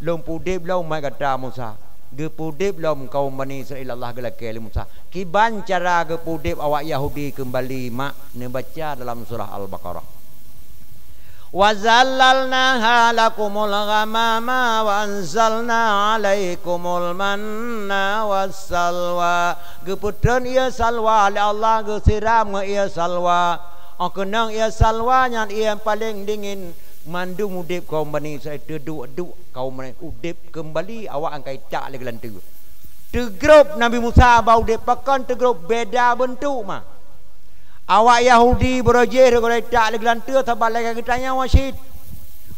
Lôn peuudeb lom umat gata Musa." Geupeuudeb lom kaum Bani Israel, Allah geulakée lé Musa. Kiban cara geupeudeb awak Yahudi keumbali mak neubaca dalam surah Al-Baqarah. "Wa zallalnaha lakumul ghamama wa anzalna 'alaikumul manna wassalwa." Geupeutreun ié salwa lé Allah, geusiram ngon ié salwa. Óh keunong ié salwa nyan ié paleng dingin, mandum udeb kaum Bani Israel teuduek-duek, kaum Bani udeb keumbali, awak angkai tak lé geulanteue. Teugrob Nabi Musa bak udeb, pakon teugrob, beda beuntuk mah. Awak Yahudi beurojéh rot-rot itak lé geulanteue saban lagée geutanyoe cit.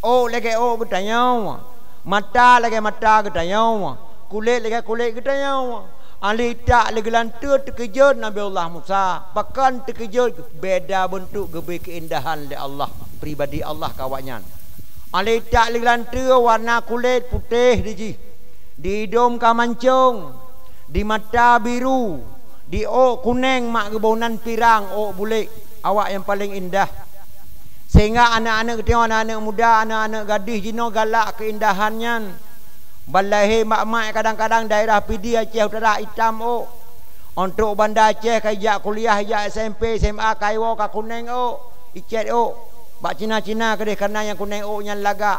Ôk lagée ôk geutanyoe, mata lagée mata geutanyoe, kulét lagée kulét geutanyoe. Óh lheueh itak lé geulanteue teukeujot Nabi Allah Musa. Pakon teukeujot? Beda beuntuk geubri keuindahan lé Allah, pribadi Allah keu awaknyan. Óh lheueh itak lé geulanteue warna kulét putéh di jih, di idong ka mancong, di mata biru, di ôk kuneng mak geuboh nan pirang ôk bulek, awak nyang paleng indah. Sehingga aneuëk-aneuëk geutanyoe, aneuëk-aneuëk muda, aneuëk-aneuëk gadih jinoe galak keuindahan nyan. Ban lahé mak-mak kadang-kadang daerah Pidie Aceh Utara itam ôk. Óh trok Banda Aceh ka ijak kuliah, ijak S M P, S M A, ka iwoe ka kuneng ôk, icét ôk. Bak Cina-Cina keudeh kareuna nyang kuneng ôk nyan lagak.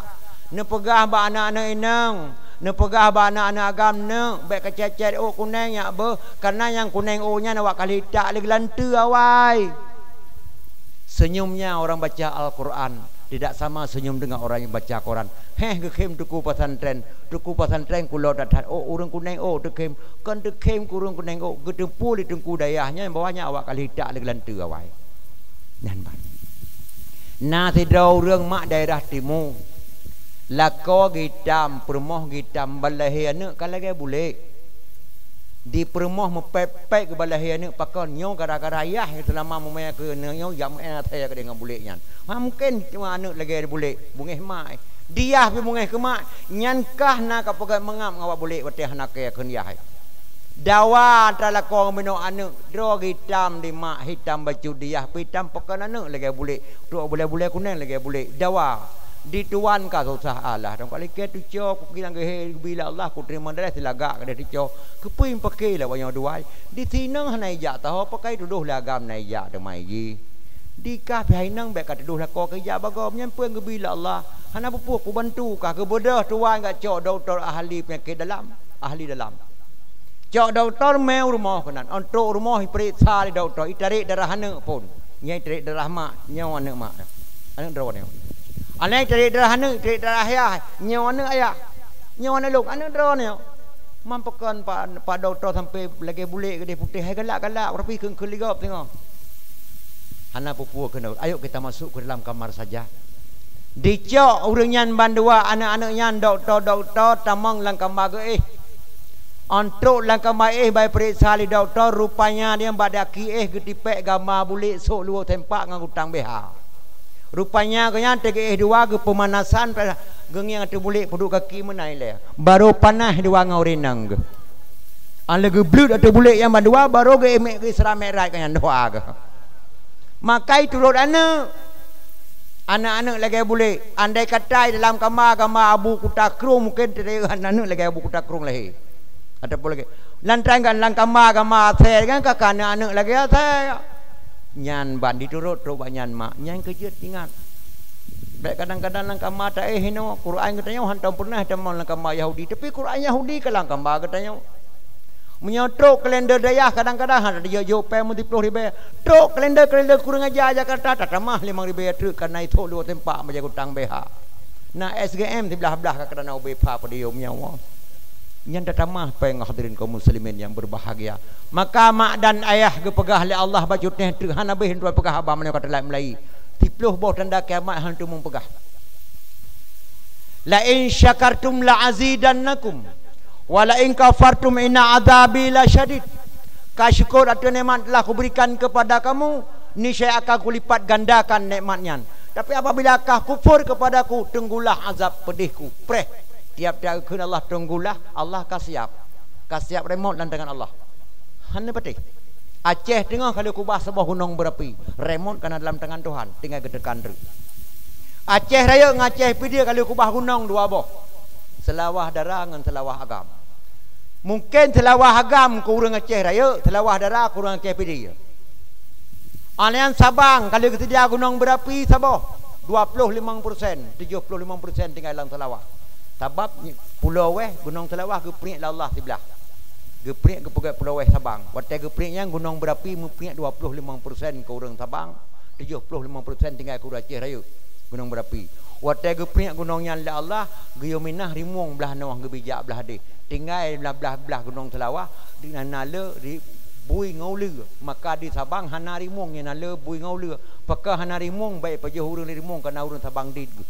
Neupeugah bak aneuëk-aneuëk inong, neupeugah bak aneuëk-aneuëk agam, "Neuk, bék kacét-cét ôk kuneng nyak beuh, kareuna nyang kuneng ôk nyan awak ka lheueh itak lé geulanteue awai." Senyumnya orang baca Al-Quran tidak sama senyum dengan orang yang baca Quran. Héh, geukhém teungku pesantren, teungku pesantren kulot that-that. Oh, ureuëng kuneng ôk teukhém, kon teukhém keu ureuëng kuneng ôk, geuteupeue lé teungku dayah nyan bahwa nyan awak ka lheueh itak lé geulanteue awai. Nyan ban. Na sidroe ureuëng mak daerah timu, lakoe geuitam, peurumoh geuitam, ban lahé aneuëk ka lagée bulek. Di peurumoh meupék-pék geubalahé aneuk pakon, nyoe gara-gara yah nyang seulama meumé keu aneuk nyoe jak meu'en asèe keudéh ngon bulek nyan. Ha, mungken cuma aneuk lagèe bulek, beungéh mak. Di yah pih beungéh keu mak, nyan kah na kapeugöt meungab ngon awak bulek watèe hana kèe kheun yah. Dawa antara lakoe ngon meunoe aneuk, droe geuhitam di mak, hitam bacut di yah, pih hitam pakon aneuk lagèe bulek. Trok bulèe-bulèe kunèng lagèe bulek dawa. Di tuwan ka susah alah. Dong ka likèe tuco, kukilang geuhé geubi lé Allah, kuteurimong daleh silagak keudéh tuco. Keupeue paké lé awak nyoe duai? Di sinong hana ijak taho, pakai tudoh lé agam na ijak teuma iji. Di kah pih hai nang bèk ka tudoh lakoe keu ijak bagom, nyan peue geubi lé Allah. Hana peue-peue kubantu kah, geubeudôh tuwan gak cok dokto ahli peunyakét dalam, ahli dalam. Cok dokto mé u rumoh keunan. Ôn trok rumoh ipeuriksa lé dokto, itarek darah aneuk phôn. Nyan itarek darah mak, nyoe aneuk mak. Aneuk droeneuh. Aneuk itarek darah aneuk, itarek darah ayah, nyoe aneuk ayah. Nyoe aneuk lôn, aneuk droeneuh. Man pakon pak, pak dokto sampai lagèe bulek keudéh putéh, hai galak-galak, tapi kheun-kheun lé gob teungoh. Hana peue-peue keunoe. Ayo kita masuk ke dalam kamar saja. Dicok ureueng nyan bandua aneuk-aneuk nyan dokto-dokto tamong lam kama geuéh. Ôn trok lam kama éh bak ipeuriksa lé dokto, rupanya nyan bak daki éh geutipék gama bulek sôk luwoe teumpat ngon gutang B H. Rupanya geuh nyan teugeuéh dua geupeumanasan, geungieng ateueh bulek peuduek gaki meunan ilèe. Barô panas dua ngon ureueng inong geuh. Ôn lheueh geubleuet ateueh bulek nyan bandua, barô geuéh mé-, geuisra mi'raj geuh nyan dua geuh. Maka iturot aneuk. Aneuk-aneuk lagèe bulek. Andai kata dalam kama gama Abu Kuta Krueng, mungken teudeungon aneuk lagèe Abu Kuta Krueng lahé. Ataupun lagèe. Lantaran lam kama gama asèe kan, ka aneuk-aneuk lagèe asèe. Nyan ban diturot trok bak nyan mak. Nyan keuh jeuet ingat. Bèk kadang-kadang lam kama taéh inoe, Quran geutanyoe hantom peureunah tamong lam kama Yahudi. Tapi Quran Yahudi ka lam kama geutanyoe. Meunyoe trok kalender dayah, kadang-kadang hana tajok-jok péng meusiploh ribèe. Trok kalender-kalender kureueng aja Jakarta, tatamah limong ribèe treuk, kareuna ithok luwoe teumpat meujak gutang B H. Na S G M siblah-blah ka keudroe na ubé pha podium nyoe. Nyan tatamah péng, hadirin kaum muslimin yang berbahagia. Maka mak dan ayah geupeugah lé Allah bacut nyan treuk, hana beh tuan peugah haba meunyoe ka telat meulayi. Siploh boh tanda kiamat hana teumeupeugah. "La in syakartum la azidannakum, wa la in kafartum inna adzabi lasyadid." Ka syukur ateueh nikmat telah kuberikan kepada kamu, niscaya akan kulipat gandakan nikmat nyan. Tapi apabila kah kufur kepadaku, tunggulah azab pedihku. Preh, tiap-tiap kheun Allah tunggulah, Allah ka siap. Ka siap remote lam tangan Allah. Hana patéh. Aceh teungoh ka lheueh kubah saboh gunong berapi, remote ka na dalam tangan Tuhan, tinggai geuteukan treuk. Aceh Rayeuk ngon Aceh Pidie ka lheueh kubah gunong dua boh, Seulawah Dara ngon Seulawah Agam. Mungken Seulawah Agam keu ureueng Aceh Rayeuk, Seulawah Dara keu ureueng Aceh Pidie. Alean Sabang ka lheueh geuseudia gunong berapi saboh, dua ploh limong persen, tujoh ploh limong persen tinggai lam Seulawah. Sabab nyi-, Pulo Weh, Gunong Seulawah geupriek lé Allah siblah. Geupriek geupeugöt Pulo Weh Sabang. Watèe geupriek nyan gunong berapi meupriek dua ploh limong persen keu ureueng Sabang, tujoh ploh limong persen tinggai keu ureueng Aceh Rayeuk gunong berapi. Watèe geupriek gunong nyan lé Allah, geuyue minah rimueng blah noe geubijak blah deh. Tinggai blah-blah gunong Seulawah, di na, na le ri-, bui ngon uleue. Maka di Sabang hana rimueng, nyang na le bui ngon uleue. Pakon hana rimueng, bèk pajoh ureueng rimueng, kareuna ureueng Sabang dit geuh.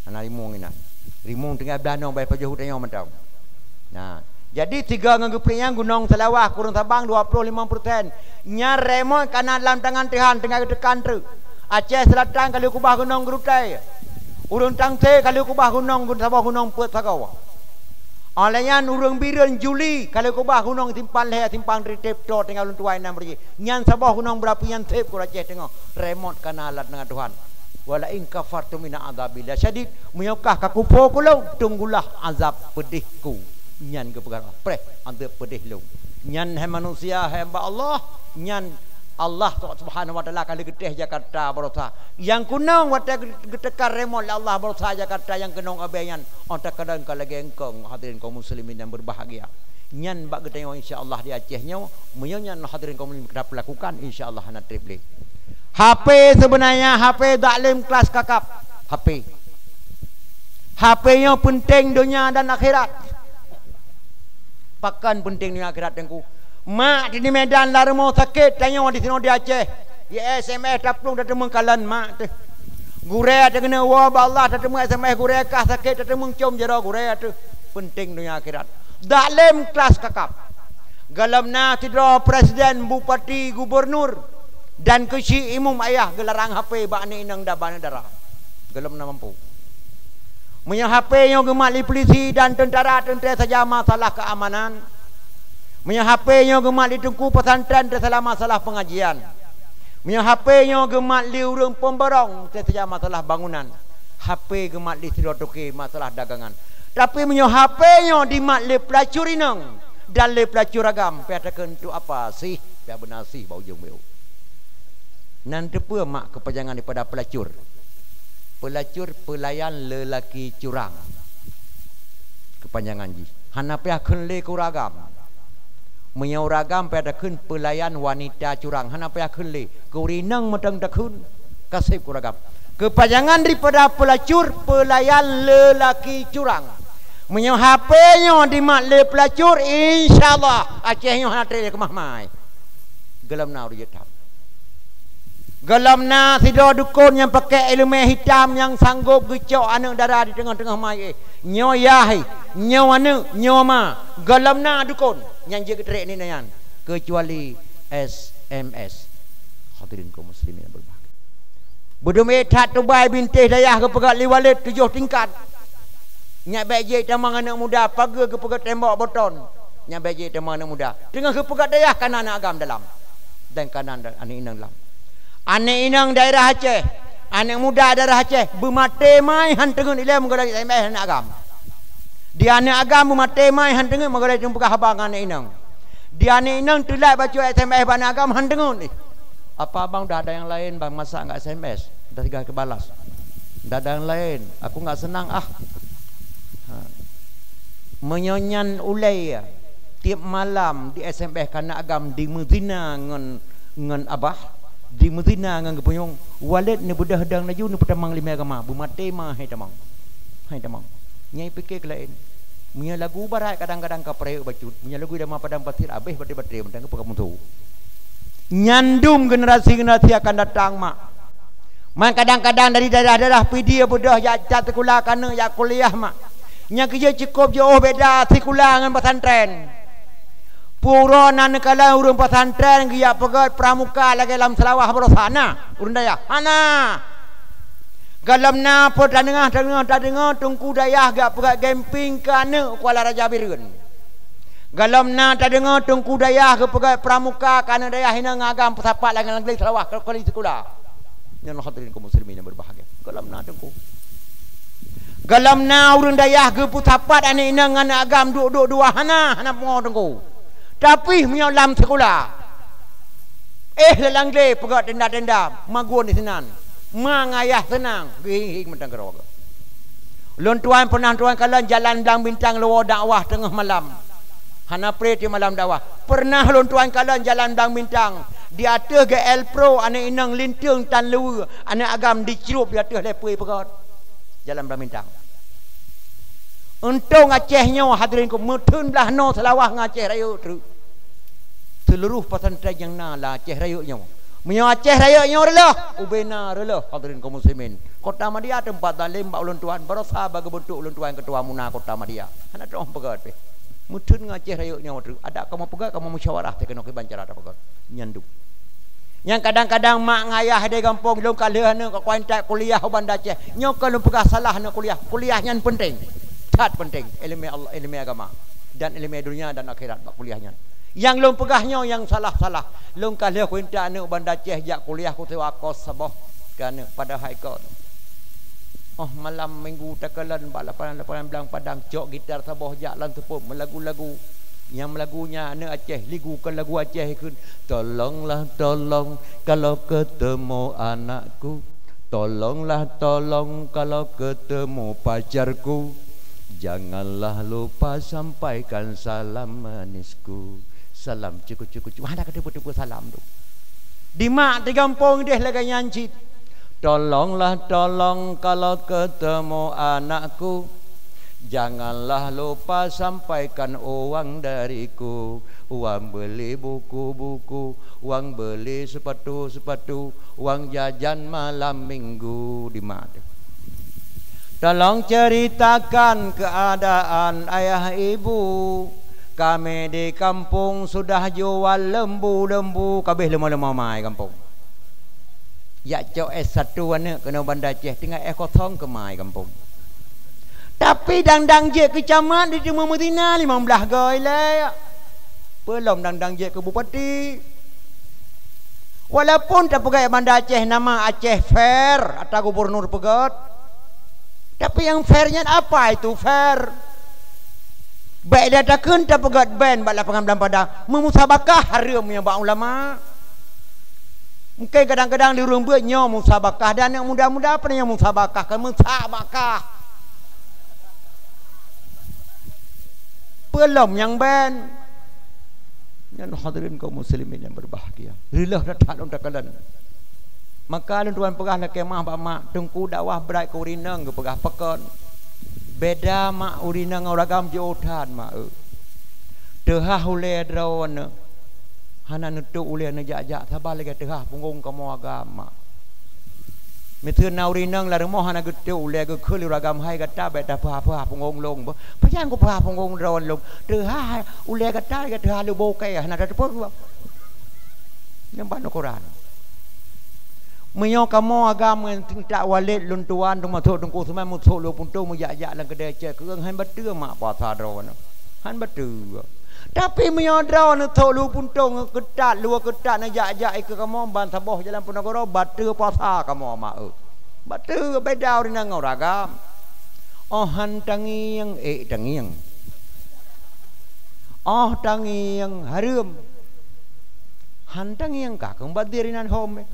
Hana rimueng inan. Rimueng tinggai blah noe, bèk pajoh u tanyoe mantong. Nah, jadi sigoe ngon geupriek nyan gunong Seulawah keu ureueng Sabang dua ploh limong persen. Nyan remote ka na lam tangan Tuhan, tinggai geuteukan treuk. Aceh Selatan ka lheueh kubah gunong Geurutèe. Ureueng Tangse ka lheueh kubah gunong, gun-, saboh gunong peuet sagoe. Óh lheueh nyan ureueng Bireuen Juli ka lheueh kubah gunong Simpang Lhèe, Simpang Tritep, to tinggai ulôn tuwai nan beurjih. Nyan saboh gunong berapi nyan sép keu Aceh Teungoh. Remote ka na lam tangan Tuhan. "Wa la in kafartum inna adzabi lasyadid." Meunyoe kah ka kupo keu lôn, tunggulah azab pedihku. Nyan geupeugah Allah, preh azab pedih lôn. Nyan hai manusia, hai hamba Allah, nyan Allah Subhanahu wa Taala ka leugeuteh Jakarta baroesa. Nyang keunong watèe geu-, geuteuka remote lé Allah baroesa Jakarta nyang keunong abée nyan, oh, teukeudang ka lagèe engkong, hadirin kaum muslimin yang berbahagia. Nyan bak geutanyoe insya Allah di Aceh nyoe, meunyoe nyan hadirin kaum muslimin kita pelakukan, insya Allah hana treb lé. H P sebenarnya H P daklem kelas kakap. H P. H P nyoe penting donya dan akhirat. Pakon penting donya akhirat, Teungku? Mak di Medan lam rumoh sakét, tanyoe di sinoe di Aceh. Di S M S taplueng tateumeung kalon mak teuh. Gurèe teuh keuneuk woe bak Allah, tateumeung S M S gurèe kah sakét, tateumeung com jaroe gurèe teuh. Penting donya akhirat. Daklem kelas kakap. Gohlom na sidroe presiden, bupati, gubernur, dan keuchik imum ayah geularang H P bak aneuk inong dan bak aneuk dara. Gohlom na mampu. Meunyoe H P nyoe geumat lé polisi dan teuntara, teuntée saja masalah keamanan. Meunyoe H P nyoe geumat lé teungku pesantren, teuntée saja masalah pengajian. Meunyoe H P nyoe geumat lé ureuëng pemborong, teuntée saja masalah bangunan. H P geumat lé sidroe toke, masalah dagangan. Tapi meunyoe H P nyoe dimat lé peulacur inong dan lé peulacur agam, payah takheun untuk apa sih, payah beuna sih bak ujong beu. Nan teupeue mak keupanjangan daripada peulacur? Peulacur, peulayan lelaki curang. Keupanjangan jih. Hana payah kheun lé keu ureuëng agam. Meunyoe ureuëng agam payah takheun peulayan wanita curang, hana payah kheun lé. Keu ureuëng inong mantong takheun, ka seb keu ureuëng agam. Keupanjangan daripada peulacur, peulayan lelaki curang. Meunyoe H P nyoe dimat lé peulacur, insya Allah Aceh nyoe hana treb lé keumah mai. Gohlom na ureuëng jeuet that. Gohlom na sidroe dukon nyang pakè iéleumé hitam nyang sanggôp geucok aneuk dara di teungoh-teungoh mai, eh, nyoe yah, eh, nyoe aneuk, nyoe ma. Gohlom na dukon nyang jeuet geutreb nyan, keucuali S M S. Hadirin kaum muslimin yang berbahagia. Beudeume that tubai bintéh dayah geupeugét lé Walid tujoh tingkat. Nyak bék jeuet tamong aneuk muda, pageue geupeugét tembok beton. Nyak bék jeuet tamong aneuk muda. Teungoh geupeugét dayah kana aneuk agam dalam. Dan kana aneuk inong dalam. Aneuk inong daerah Aceh, aneuk muda daerah Aceh, beumaté mai han teungeut ilée meugadang S M S aneuk agam. Di aneuk agam beumaté mai han teungeut meugadang peugah haba ngon aneuk inong. Di aneuk inong teulat bacut S M S bak aneuk agam han teungeut. Apa abang dah ada yang lain bang, masa nggak S M S? Dah tiga kali balas. Dah ada yang lain. Aku nggak senang ah. Ha. Meunyoe nyan ulée, tiep malam di S M S kana agam dimeuzina ngon, ngon abah, dimeuzina ngon geupunyueng, Walid neubeudôh dang laju neupeutamong iéleumé agama, beumaté ma hai tamong. Hai tamong. Nyai pike keu laén. Meunyoe lagu barat kadang-kadang ka peurayek bacut, meunyoe lagu dama padang pasir abéh baté-baté mantong ka peugah musoh. Nyan dum generasi-generasi akan datang mak. Man kadang-kadang dari daerah-daerah Pidie beudôh jak, jak sikula keuneuk jak kuliah mak. Nyang keujeuet cukôp jiôh beda sikula ngon pesantren. Peue uroe na neukalon ureuëng pesantren geujak peugét pramuka lagée lam Seulawah baroesa na ureuëng dayah? Hana. Gohlom na peue tadeungoe, tadeungoe, tadeungoe teungku dayah geujak peugét gamping keu aneuk Kuala Raja Bireuen. Gohlom na tadeungoe teungku dayah geupeugét pramuka keu aneuk dayah inong agam peusapat lam Langleng Seulawah keu kali sikula. Nyan hadirin kaum muslimin yang berbahagia. Gohlom na teungku. Gohlom na ureuëng dayah geupeusapat aneuk inong ngon aneuk agam duek-duek dua hana, hana pungo teungku. Tapi meunyoe lam sikula, eh, lam Langleng peugét tenda-tenda, magun di sinan. Ma ngon ayah seunang, geuhing-hing mantong keudroe. Lôn tuan pernah tuan kalon jalan Blang Bintang leuwoe dakwah teungoh malam. Hana pré ti malam dakwah. Pernah lôn tuan kalon jalan Blang Bintang, di ateueh G L Pro aneuk inong linteung tan leuweue, aneuk agam dicrup di ateueh lé pui peugét. Jalan Blang Bintang. Untông Aceh nyoe hadirin ku meutheun blaih noe Seulawah ngon Aceh Rayeuk treuk. Seuluruh pesantren nyang na lam Aceh Rayeuk nyoe. Meunyoe Aceh Rayeuk nyoe reuloh, ubena reuloh hadirin kaum muslimin. Kota Madia teumpat zalim bak ulôn tuan, baroesa bak geubeuntuk ulôn tuan keutua muna Kota Madia. Hana troh peugét pih. Meutheun ngon Aceh Rayeuk nyoe treuk. Adak kamoe peugét, kamoe musyawarah teuh keunoe kiban cara tapeugét. Nyan dum. Nyang kadang-kadang mak ngon ayah di gampông lôn ka lheueh aneuk ka kuantat kuliah u Banda Aceh. Nyoe ka lôn peugah salah aneuk kuliah. Kuliah nyan penting. That penting. Iéleumé Allah, iéleumé agama. Dan iéleumé dunia dan akhirat bak kuliah nyan. Nyang lôn peugah nyoe nyang salah-salah. Lôn ka lheueh kuintat aneuk Banda Aceh jak kuliah kusewa kos saboh keu aneuk padahai kon. Oh, malam minggu takalon bak lapangan-lapangan Blang Padang cok gitar saboh jak lam seupôt meulagu-lagu. Nyang meulagu nyan aneuk Aceh, ligu kon lagu Aceh kheun, "Tolonglah tolong kalau ketemu anakku. Tolonglah tolong kalau ketemu pacarku. Janganlah lupa sampaikan salam manisku." Salam cukup-cukup. Hana ka teupeu-teupeu salam tu. Dimak di gampông deh lagée nyan cit. Tolonglah tolong kalau ketemu anakku, janganlah lupa sampaikan uang dariku, uang beli buku-buku, uang beli sepatu-sepatu, uang jajan malam minggu. Dimak tu. Tolong ceritakan keadaan ayah ibu. Kami di kampung sudah jual lembu-lembu, kabeh leumah-leumah mai kampung. Jak cok S satu aneuk keunoe Banda Aceh, tinggai S kosong keumai kampung. Tapi dang-dang jeuet keu camat di teumé meuzina limong blaih goe lé. Peulom dang-dang jeuet keu bupati. Walaupun tapeugah Banda Aceh nama Aceh fair, ata gubernur peugét. Tapi nyang fair nyan apa itu fair? Bèk lé takheun tapeugét band bak lapangan Blang Padang, meumusabakah hareuem nyang bak ulama. Mungken kadang-kadang di ureueng beuet nyoe musabakah, dan aneuk muda-muda apa nyang musabakah, kan meusabakah. Peulom nyang band. Nyan hadirin kaum muslimin yang berbahagia. Rilah that-that lôn takalon. Maka lôn tuan peugah lakèe meu'ah bak mak, teungku dakwah brat keu ureueng inong geupeugah pakon. Beda mak ureueng inong ngon ureueng agam jiôh that mak, eu. Teuhah ulèe droeneuh. Hana neutôp ulèe neujak-jak, saban lagèe teuhah punggong kamoe agam mak. Miseue na ureueng inong lam rumoh hana geutôp ulèe, geukheun lé ureueng agam, "Hai gata bèk tapeuhah-peuhah punggong lôn beuh." "Pajan kupeuhah punggong droeneuh lôn?" "Teuhah ulèe gata lagèe teuhah lubô kèe, hana tateupeue." Nyan ban ukuran. Meunyoe kamoe agam ngon tingkat walét lôn tuan, teumasok Teungku Suman, meusok lôn puntông, meujak-jak lam keudè cèt keureung, han bateue mak puasa droeneuh. Han bateue. Tapi meunyoe droeneuh sôk lôn puntông keutat, luwa keutat neujak-jak ikeue kamoe ban saboh jalan Ponorogo, bateue puasa kamoe mak, eu. Bateue beda ureueng inong ngon ureueng agam. Óh han tangieng, ék tangieng. Óh tangieng, hareuem. Han tangieng ka keuh mubazir inan hom.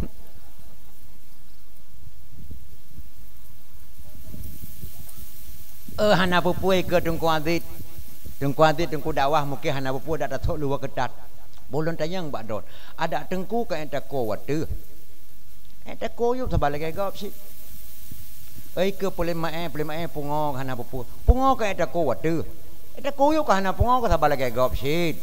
Eh, hana peue-peue keu Teungku Aziz. Teungku Aziz, Teungku dakwah mungken hana peue-peue, dak tasôk luwa keutat. Boh lôn tanyong bak droe. Adak Teungku ka ék tako watèe. Ék tako yôh saban lagèe gob cit. Oi, keu puléh maé, puléh maé pungo ka hana peue-peue. Pungo ka ék tako watèe. Ék tako yôh ka hana pungo ka saban lagèe gob cit.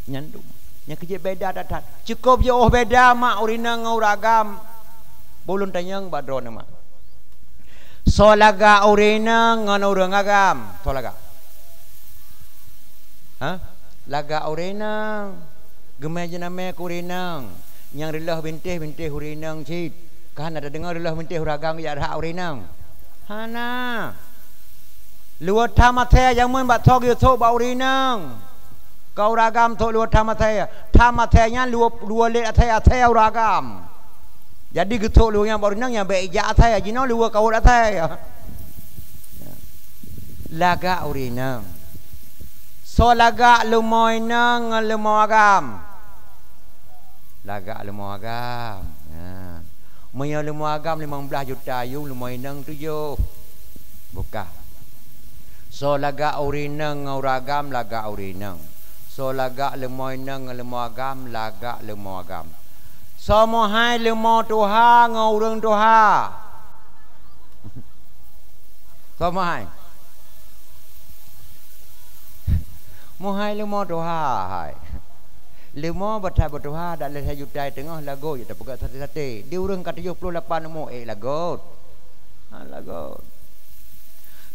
Nyan tu. Nyan keuh jeuet beda that-that. Cukôp jiôh beda mak ureueng inong ngon ureueng agam. Boh lôn tanyong bak droeneuh mak. Soe lagak ureueng inong ngon ureueng agam? Soe lagak? Ha? Lagak ureueng inong. Geumè jeunamè keu ureueng inong. Nyang reuloh bintéh, bintéh ureueng inong cit. Ka hana tadeungoe reuloh bintéh ureueng agam jak rhak ureueng inong? Hana. Luwa tham asèe jameun bak soe geusôk bak ureueng inong. Ka ureueng agam sôk luwa tham asèe. Tham asèe nyan luwa, luwa lét asèe, asèe ureueng agam. Jadi geusôk luwa nyan bak ureueng inong, nyan bèk ijak asèe, jinoe luwa kawot asèe. Lagak ureueng inong. Soe lagak leumo inong ngon leumo agam? Lagak leumo agam. Ha. Meunyoe leumo agam limong blaih juta yuem, leumo inong tujoh. Bukah. Soe lagak ureueng inong ngon ureueng agam, lagak ureueng inong. Soe lagak leumo inong ngon leumo agam, lagak leumo agam. Soe meuhai leumo tuha ngon ureueng tuha? Soe meuhai? Meuhai leumo tuha hai. Leumo bak that beutuha dak lhèe juta teungoh lagot, ya tapeugah saté-saté. Di ureueng ka tujoh ploh lapan umu, eh, lagot. Ha, lagot.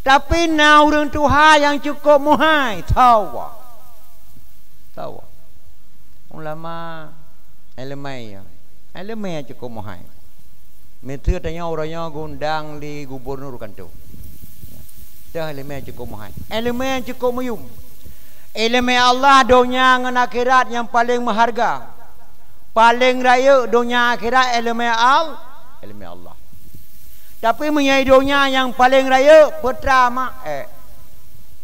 Tapi na ureueng tuha nyang cukôp meuhai, tawa. Tawa. Ulama, ileumèe, ya. Ileumèe cukôp meuhai. Miseue tanyoe uroe nyoe geundang lé gubernur kanto. Teuh ileumèe cukôp meuhai. Ileumèe cukôp meuyuem. Ileumèe Allah, donya ngon akhirat nyang paleng meuharga. Paleng rayeuk donya akhirat ileumèe Al-, ileumèe Allah. Tapi meunyoe donya nyang paleng rayeuk, peue teuma, eh,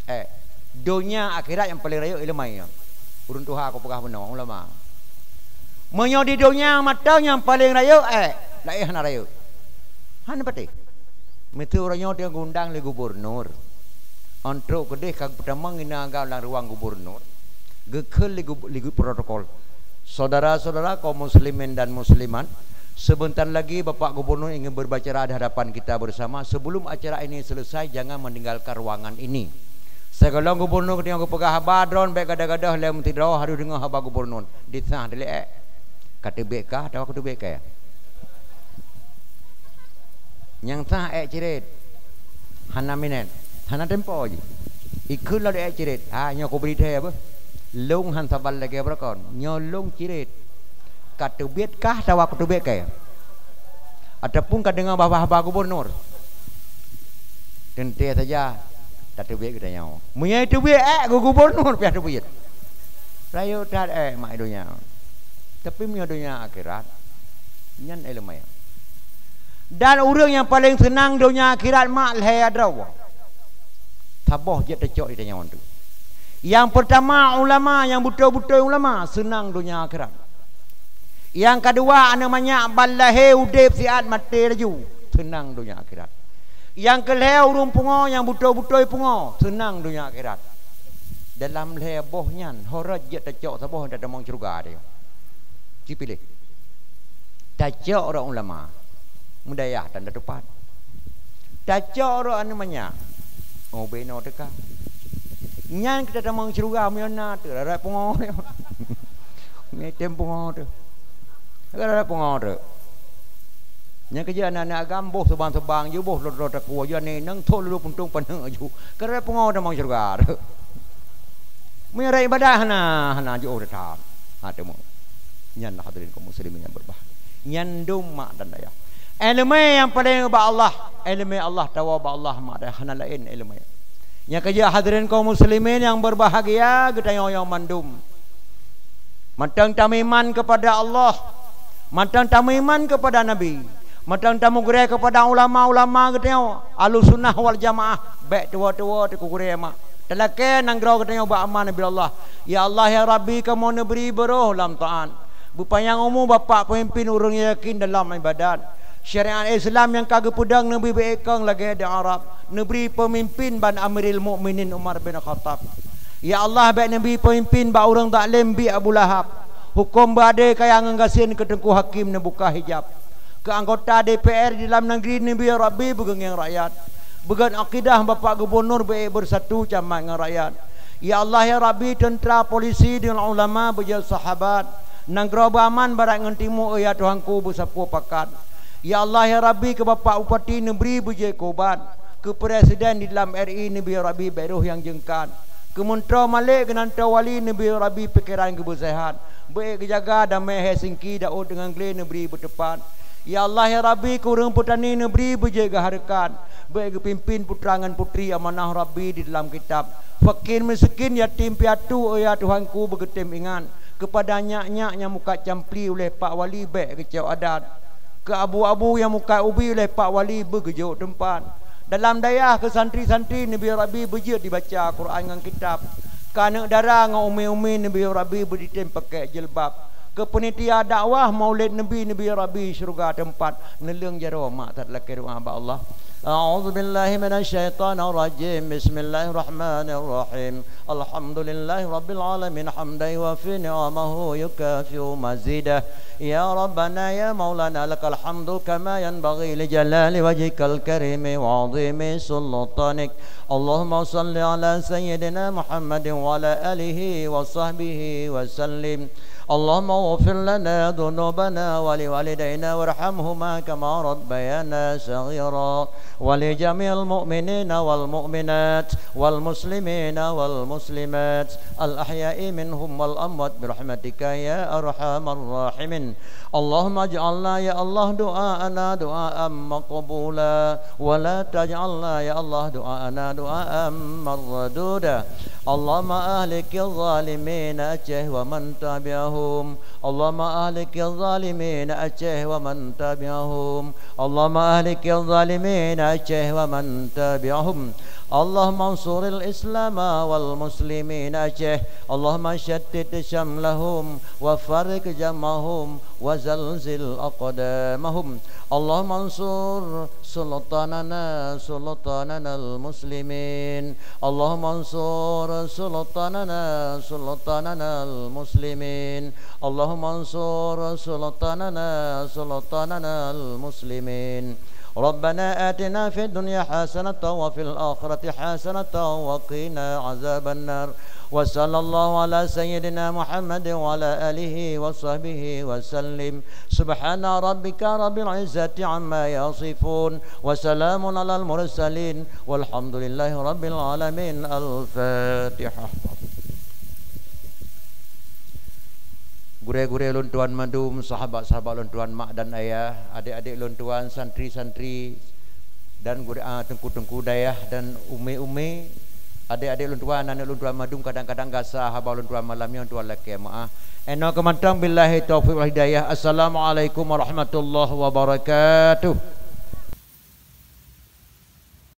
eh, donya akhirat nyang paleng rayeuk ileumèe nyan. Ureueng tuha kupeugah bunoe, ulama. Meunyoe di donya mata nyang paleng rayeuk, eh, laén hana rayeuk. Hana patéh. Miseue uroe nyoe teuh geundang lé gubernur. Ôn trok keudeh ka peutamong inan agam lam ruang gubernur. Geukheun lé gu-, lé gu-, protokol. Saudara-saudara kaum muslimin dan muslimat, sebentar lagi Bapak Gubernur ingin berbicara di hadapan kita bersama. Sebelum acara ini selesai, jangan meninggalkan ruangan ini. Sigohlom gubernur geutanyoe geupeugah haba droen, bèk gadoh-gadoh lé meusidroe harôh deungoe haba gubernur. Disah dilèe. Ka teubiet kah atawa ka teubiet kah? Nyang sah èk cirét. Hana minét. Hana tempo jih. Ikheun lom èk cirét. Ha, nyoe kubri thèe beuh. Lôn han saban lagée beureugon, nyoe lôn ciret. Ka teubiet kah atawa ka teubiet kée? Ataupun ka deungoe bah-bah haba gubunur? Teuntée saja tateubiet geutanyoe. Meunyoe teubiet ék geu-gubunur pih teubiet. Rayeuk that ék mak donya. Tapi meunyoe donya akhirat, nyan iéleumé. Dan ureuëng nyang paleng seunang donya akhirat mak lhée droe. Saboh jeuet teucok di tanyoe teuh. Nyang peurtama ulama, nyang beutôi-beutôi ulama, seunang donya akhirat. Nyang keudua aneuëk manyak ban lahé udeb siat maté laju, seunang donya akhirat. Nyang keulhée ureuëng pungo nyang beutôi-beutôi pungo, seunang donya akhirat. Dalam lhée boh nyan, ho rot jeuet tacok saboh nyang tatamong syeuruga teuh. Ci piléh. Tacok rot ulama, meudayah tan tatupat. Tacok rot aneuëk manyak, oh beno teuka. Nyan kita tamong syeuruga meunyoe na teuh rot pungo. Meutém pungo teuh. Rot pungo teuh. Nyang keujeuet aneuëk-aneuëk agam boh seubang-seubang ju boh lôn-lôn takue ju aneuëk inong tho lulu puntông paneuk ju. Keureuh pungo tamong syeuruga. Meunyoe rot ibadat hana, hana jiôh that. Ha teumu. Nyan hadirin kaum muslimin nyang beubah. Nyan dum mak dan dayah. Iéleumé nyang paleng ubak Allah, iéleumé Allah tawoe bak Allah mak dan dayah hana laén iéleumé. Nyang keujeuet hadirin kaum muslimin nyang beubahgia geutanyoe nyang mandum. Mantong tameuiman keupada Allah, mantong tameuiman keupada Nabi, mantong tameugurée keupada ulama-ulama geutanyoe, Ahlussunnah wal Jamaah, bék tuwoe-tuwoe teuh keu gurée mak. Talakée nanggroe geutanyoe bak aman ubak Allah. Ya Allah, ya Rabbi, kamoe neubri beurôh lam taát. Beupanyang umu bapak peumimpin ureuëng yakin dalam ibadat. Syariat Islam nyang ka geupeudong neubri beuékong lagée di Arab. Neubri peumimpin ban Amiril Mukminin Umar bin Khattab. Ya Allah, bék neubri peumimpin bak ureuëng zalim biek Abu Lahab. Huköm beuadé kaya ngon gasien keu Teungku Hakim neubuka hijab. Keu anggota D P R di dalam negeri neubri Rabbi beugeungieng rakyat. Beugét akidah bapak gubunur beuék beusatu camat ngon rakyat. Ya Allah, ya Rabbi, teuntra, polisi deungon ulama beujeuet sahabat. Nanggroe beuaman barat ngon timu, ya Tuhanku, beusapeue pakat. Ya Allah, ya Rabbi, keu Bapak Bupati neubri beujeuet keu ubat, keu Presiden di dalam R I neubri Rabbi bék roh nyang jeungkat, keu meuntroe malek geunan troe wali neubri Rabbi pikeran geubeuseuhat, bék geujaga damé Helsinki, Daud deungon Glé neubri beuteupat. Ya Allah, ya Rabbi, keu ureuëng peutani neubri beujeuet geuhareukat, bék geupimpin putra ngon putri amanah Rabbi di dalam kitab. Fakir miskin, yatim piatu, ya Tuhanku, beugeutém ingat. Keupada nyak-nyak nyang mukat campli uléh pak wali bék geucok adat. Keu abu-abu nyang mukat ubi uléh pak wali beugeujok teumpat. Dalam dayah keu santri-santri neubri Rabbi beujeuet dibaca Quran ngon kitab. Keu aneuëk dara ngon umi-umi neubri Rabbi beuditém pakék jilbab. Keu peunitia dakwah maulid Nabi neubri Rabbi syeuruga teumpat. Neuleueng jaroe mak that lakée doá bak Allah. A'udzubillahi minasyaitonirrajim. Bismillahirrahmanirrahim. Alhamdulillahi rabbil alamin, hamdan yuwafi ni'amahu yukafi'u mazidah. Ya Rabbana ya Maulana, lakal hamdu kama yanbaghi li jalali wajhikal karimi wa 'azimi sultanik. Allahumma shalli ala sayyidina Muhammadin wa ala alihi wa sahbihi wa sallim. Allahumma ighfir lana dhunubana wa liwalidaina warhamhuma kama rabbayana shaghira. Wa li jami'il mu'minina wal mu'minat, wal muslimina wal muslimat, al ahya'i minhum wal amwat, bi rahmatika ya arhamar rahimin. Allahumma ij'alna, ya Allah, du'aana du'aan maqbula, wa la taj'alna, ya Allah, du'aana du'aan marduda. Allahumma ahlikil zalimin Aceh wa man tabi'ahum. Allahumma ahlikil zalimin Aceh wa man tabi'ahum. Allahumma ahlikil zalimin Aceh wa man tabi'ahum. Allahumma ansuril Islama wal muslimin Aceh. Allahumma syattit syamlahum wa farriq jam'ahum wa zalzil aqdamahum. Allahumma ansur sultanana sultananal muslimin. Allahumma ansur sultanana sultananal muslimin. Allahumma ansur sultanana sultananal muslimin. Rabbana atina fid dunya hasanatan wa fil akhirati hasanatan wa qina azabannar. Wa sallallahu ala sayyidina Muhammadin wa ala alihi wa sahbihi wa sallim. Subhana rabbika rabbil izzati amma yasifun. Wa salamun alal mursalin. Walhamdulillahi rabbil alamin. Al-Fatihah. gurée-gurée lôn tuan mandum, sahabat-sahabat lôn tuan mak dan ayah, adik-adik lôn tuan, santri-santri, dan gurée, ah, teungku-teungku dayah dan umi-umi, adik-adik lôn tuan, aneuk lôn tuan mandum, kadang-kadang gasa haba lôn tuan malam nyoe tuan lakée meu'ah. Inoe keumantong, billahi taufiq wal hidayah. Assalamualaikum warahmatullahi wabarakatuh.